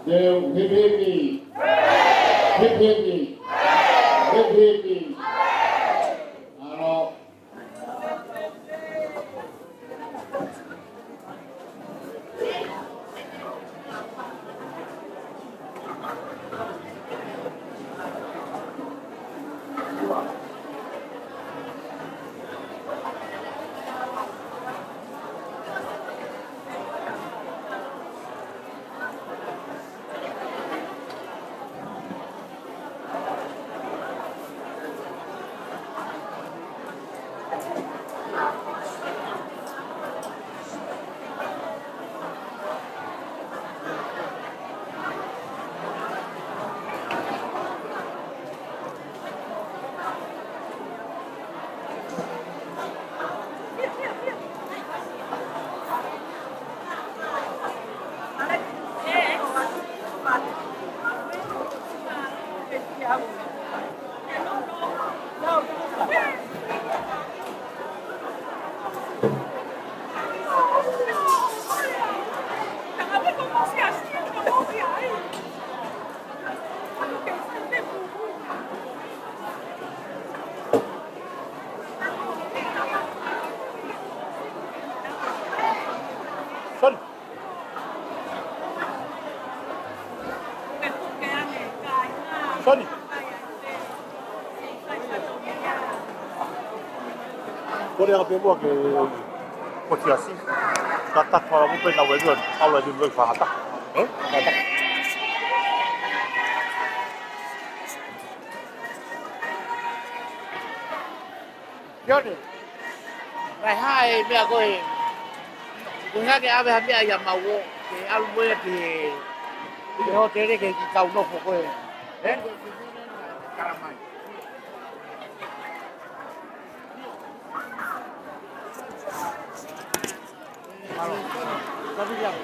Teu, hip, hip. Hip, hip. Hip, hip. Mālō. Soni. Soni. Kole ʻa e pē muʻa ke ko siasi. Ka tatala mo pē na welu, ʻalu ʻa e lilo i fangata. Eh? Fangata. Sione, ʻoku ʻi ai ha meʻa ko ē, ʻoku ʻikai ke ʻave ha meʻa ia maʻau, ke ʻalu mo ia ki he, ki he hōtele ke kiʻi kau nofo ko ē. Eh? Kalamai. Mālō. Ka vili au.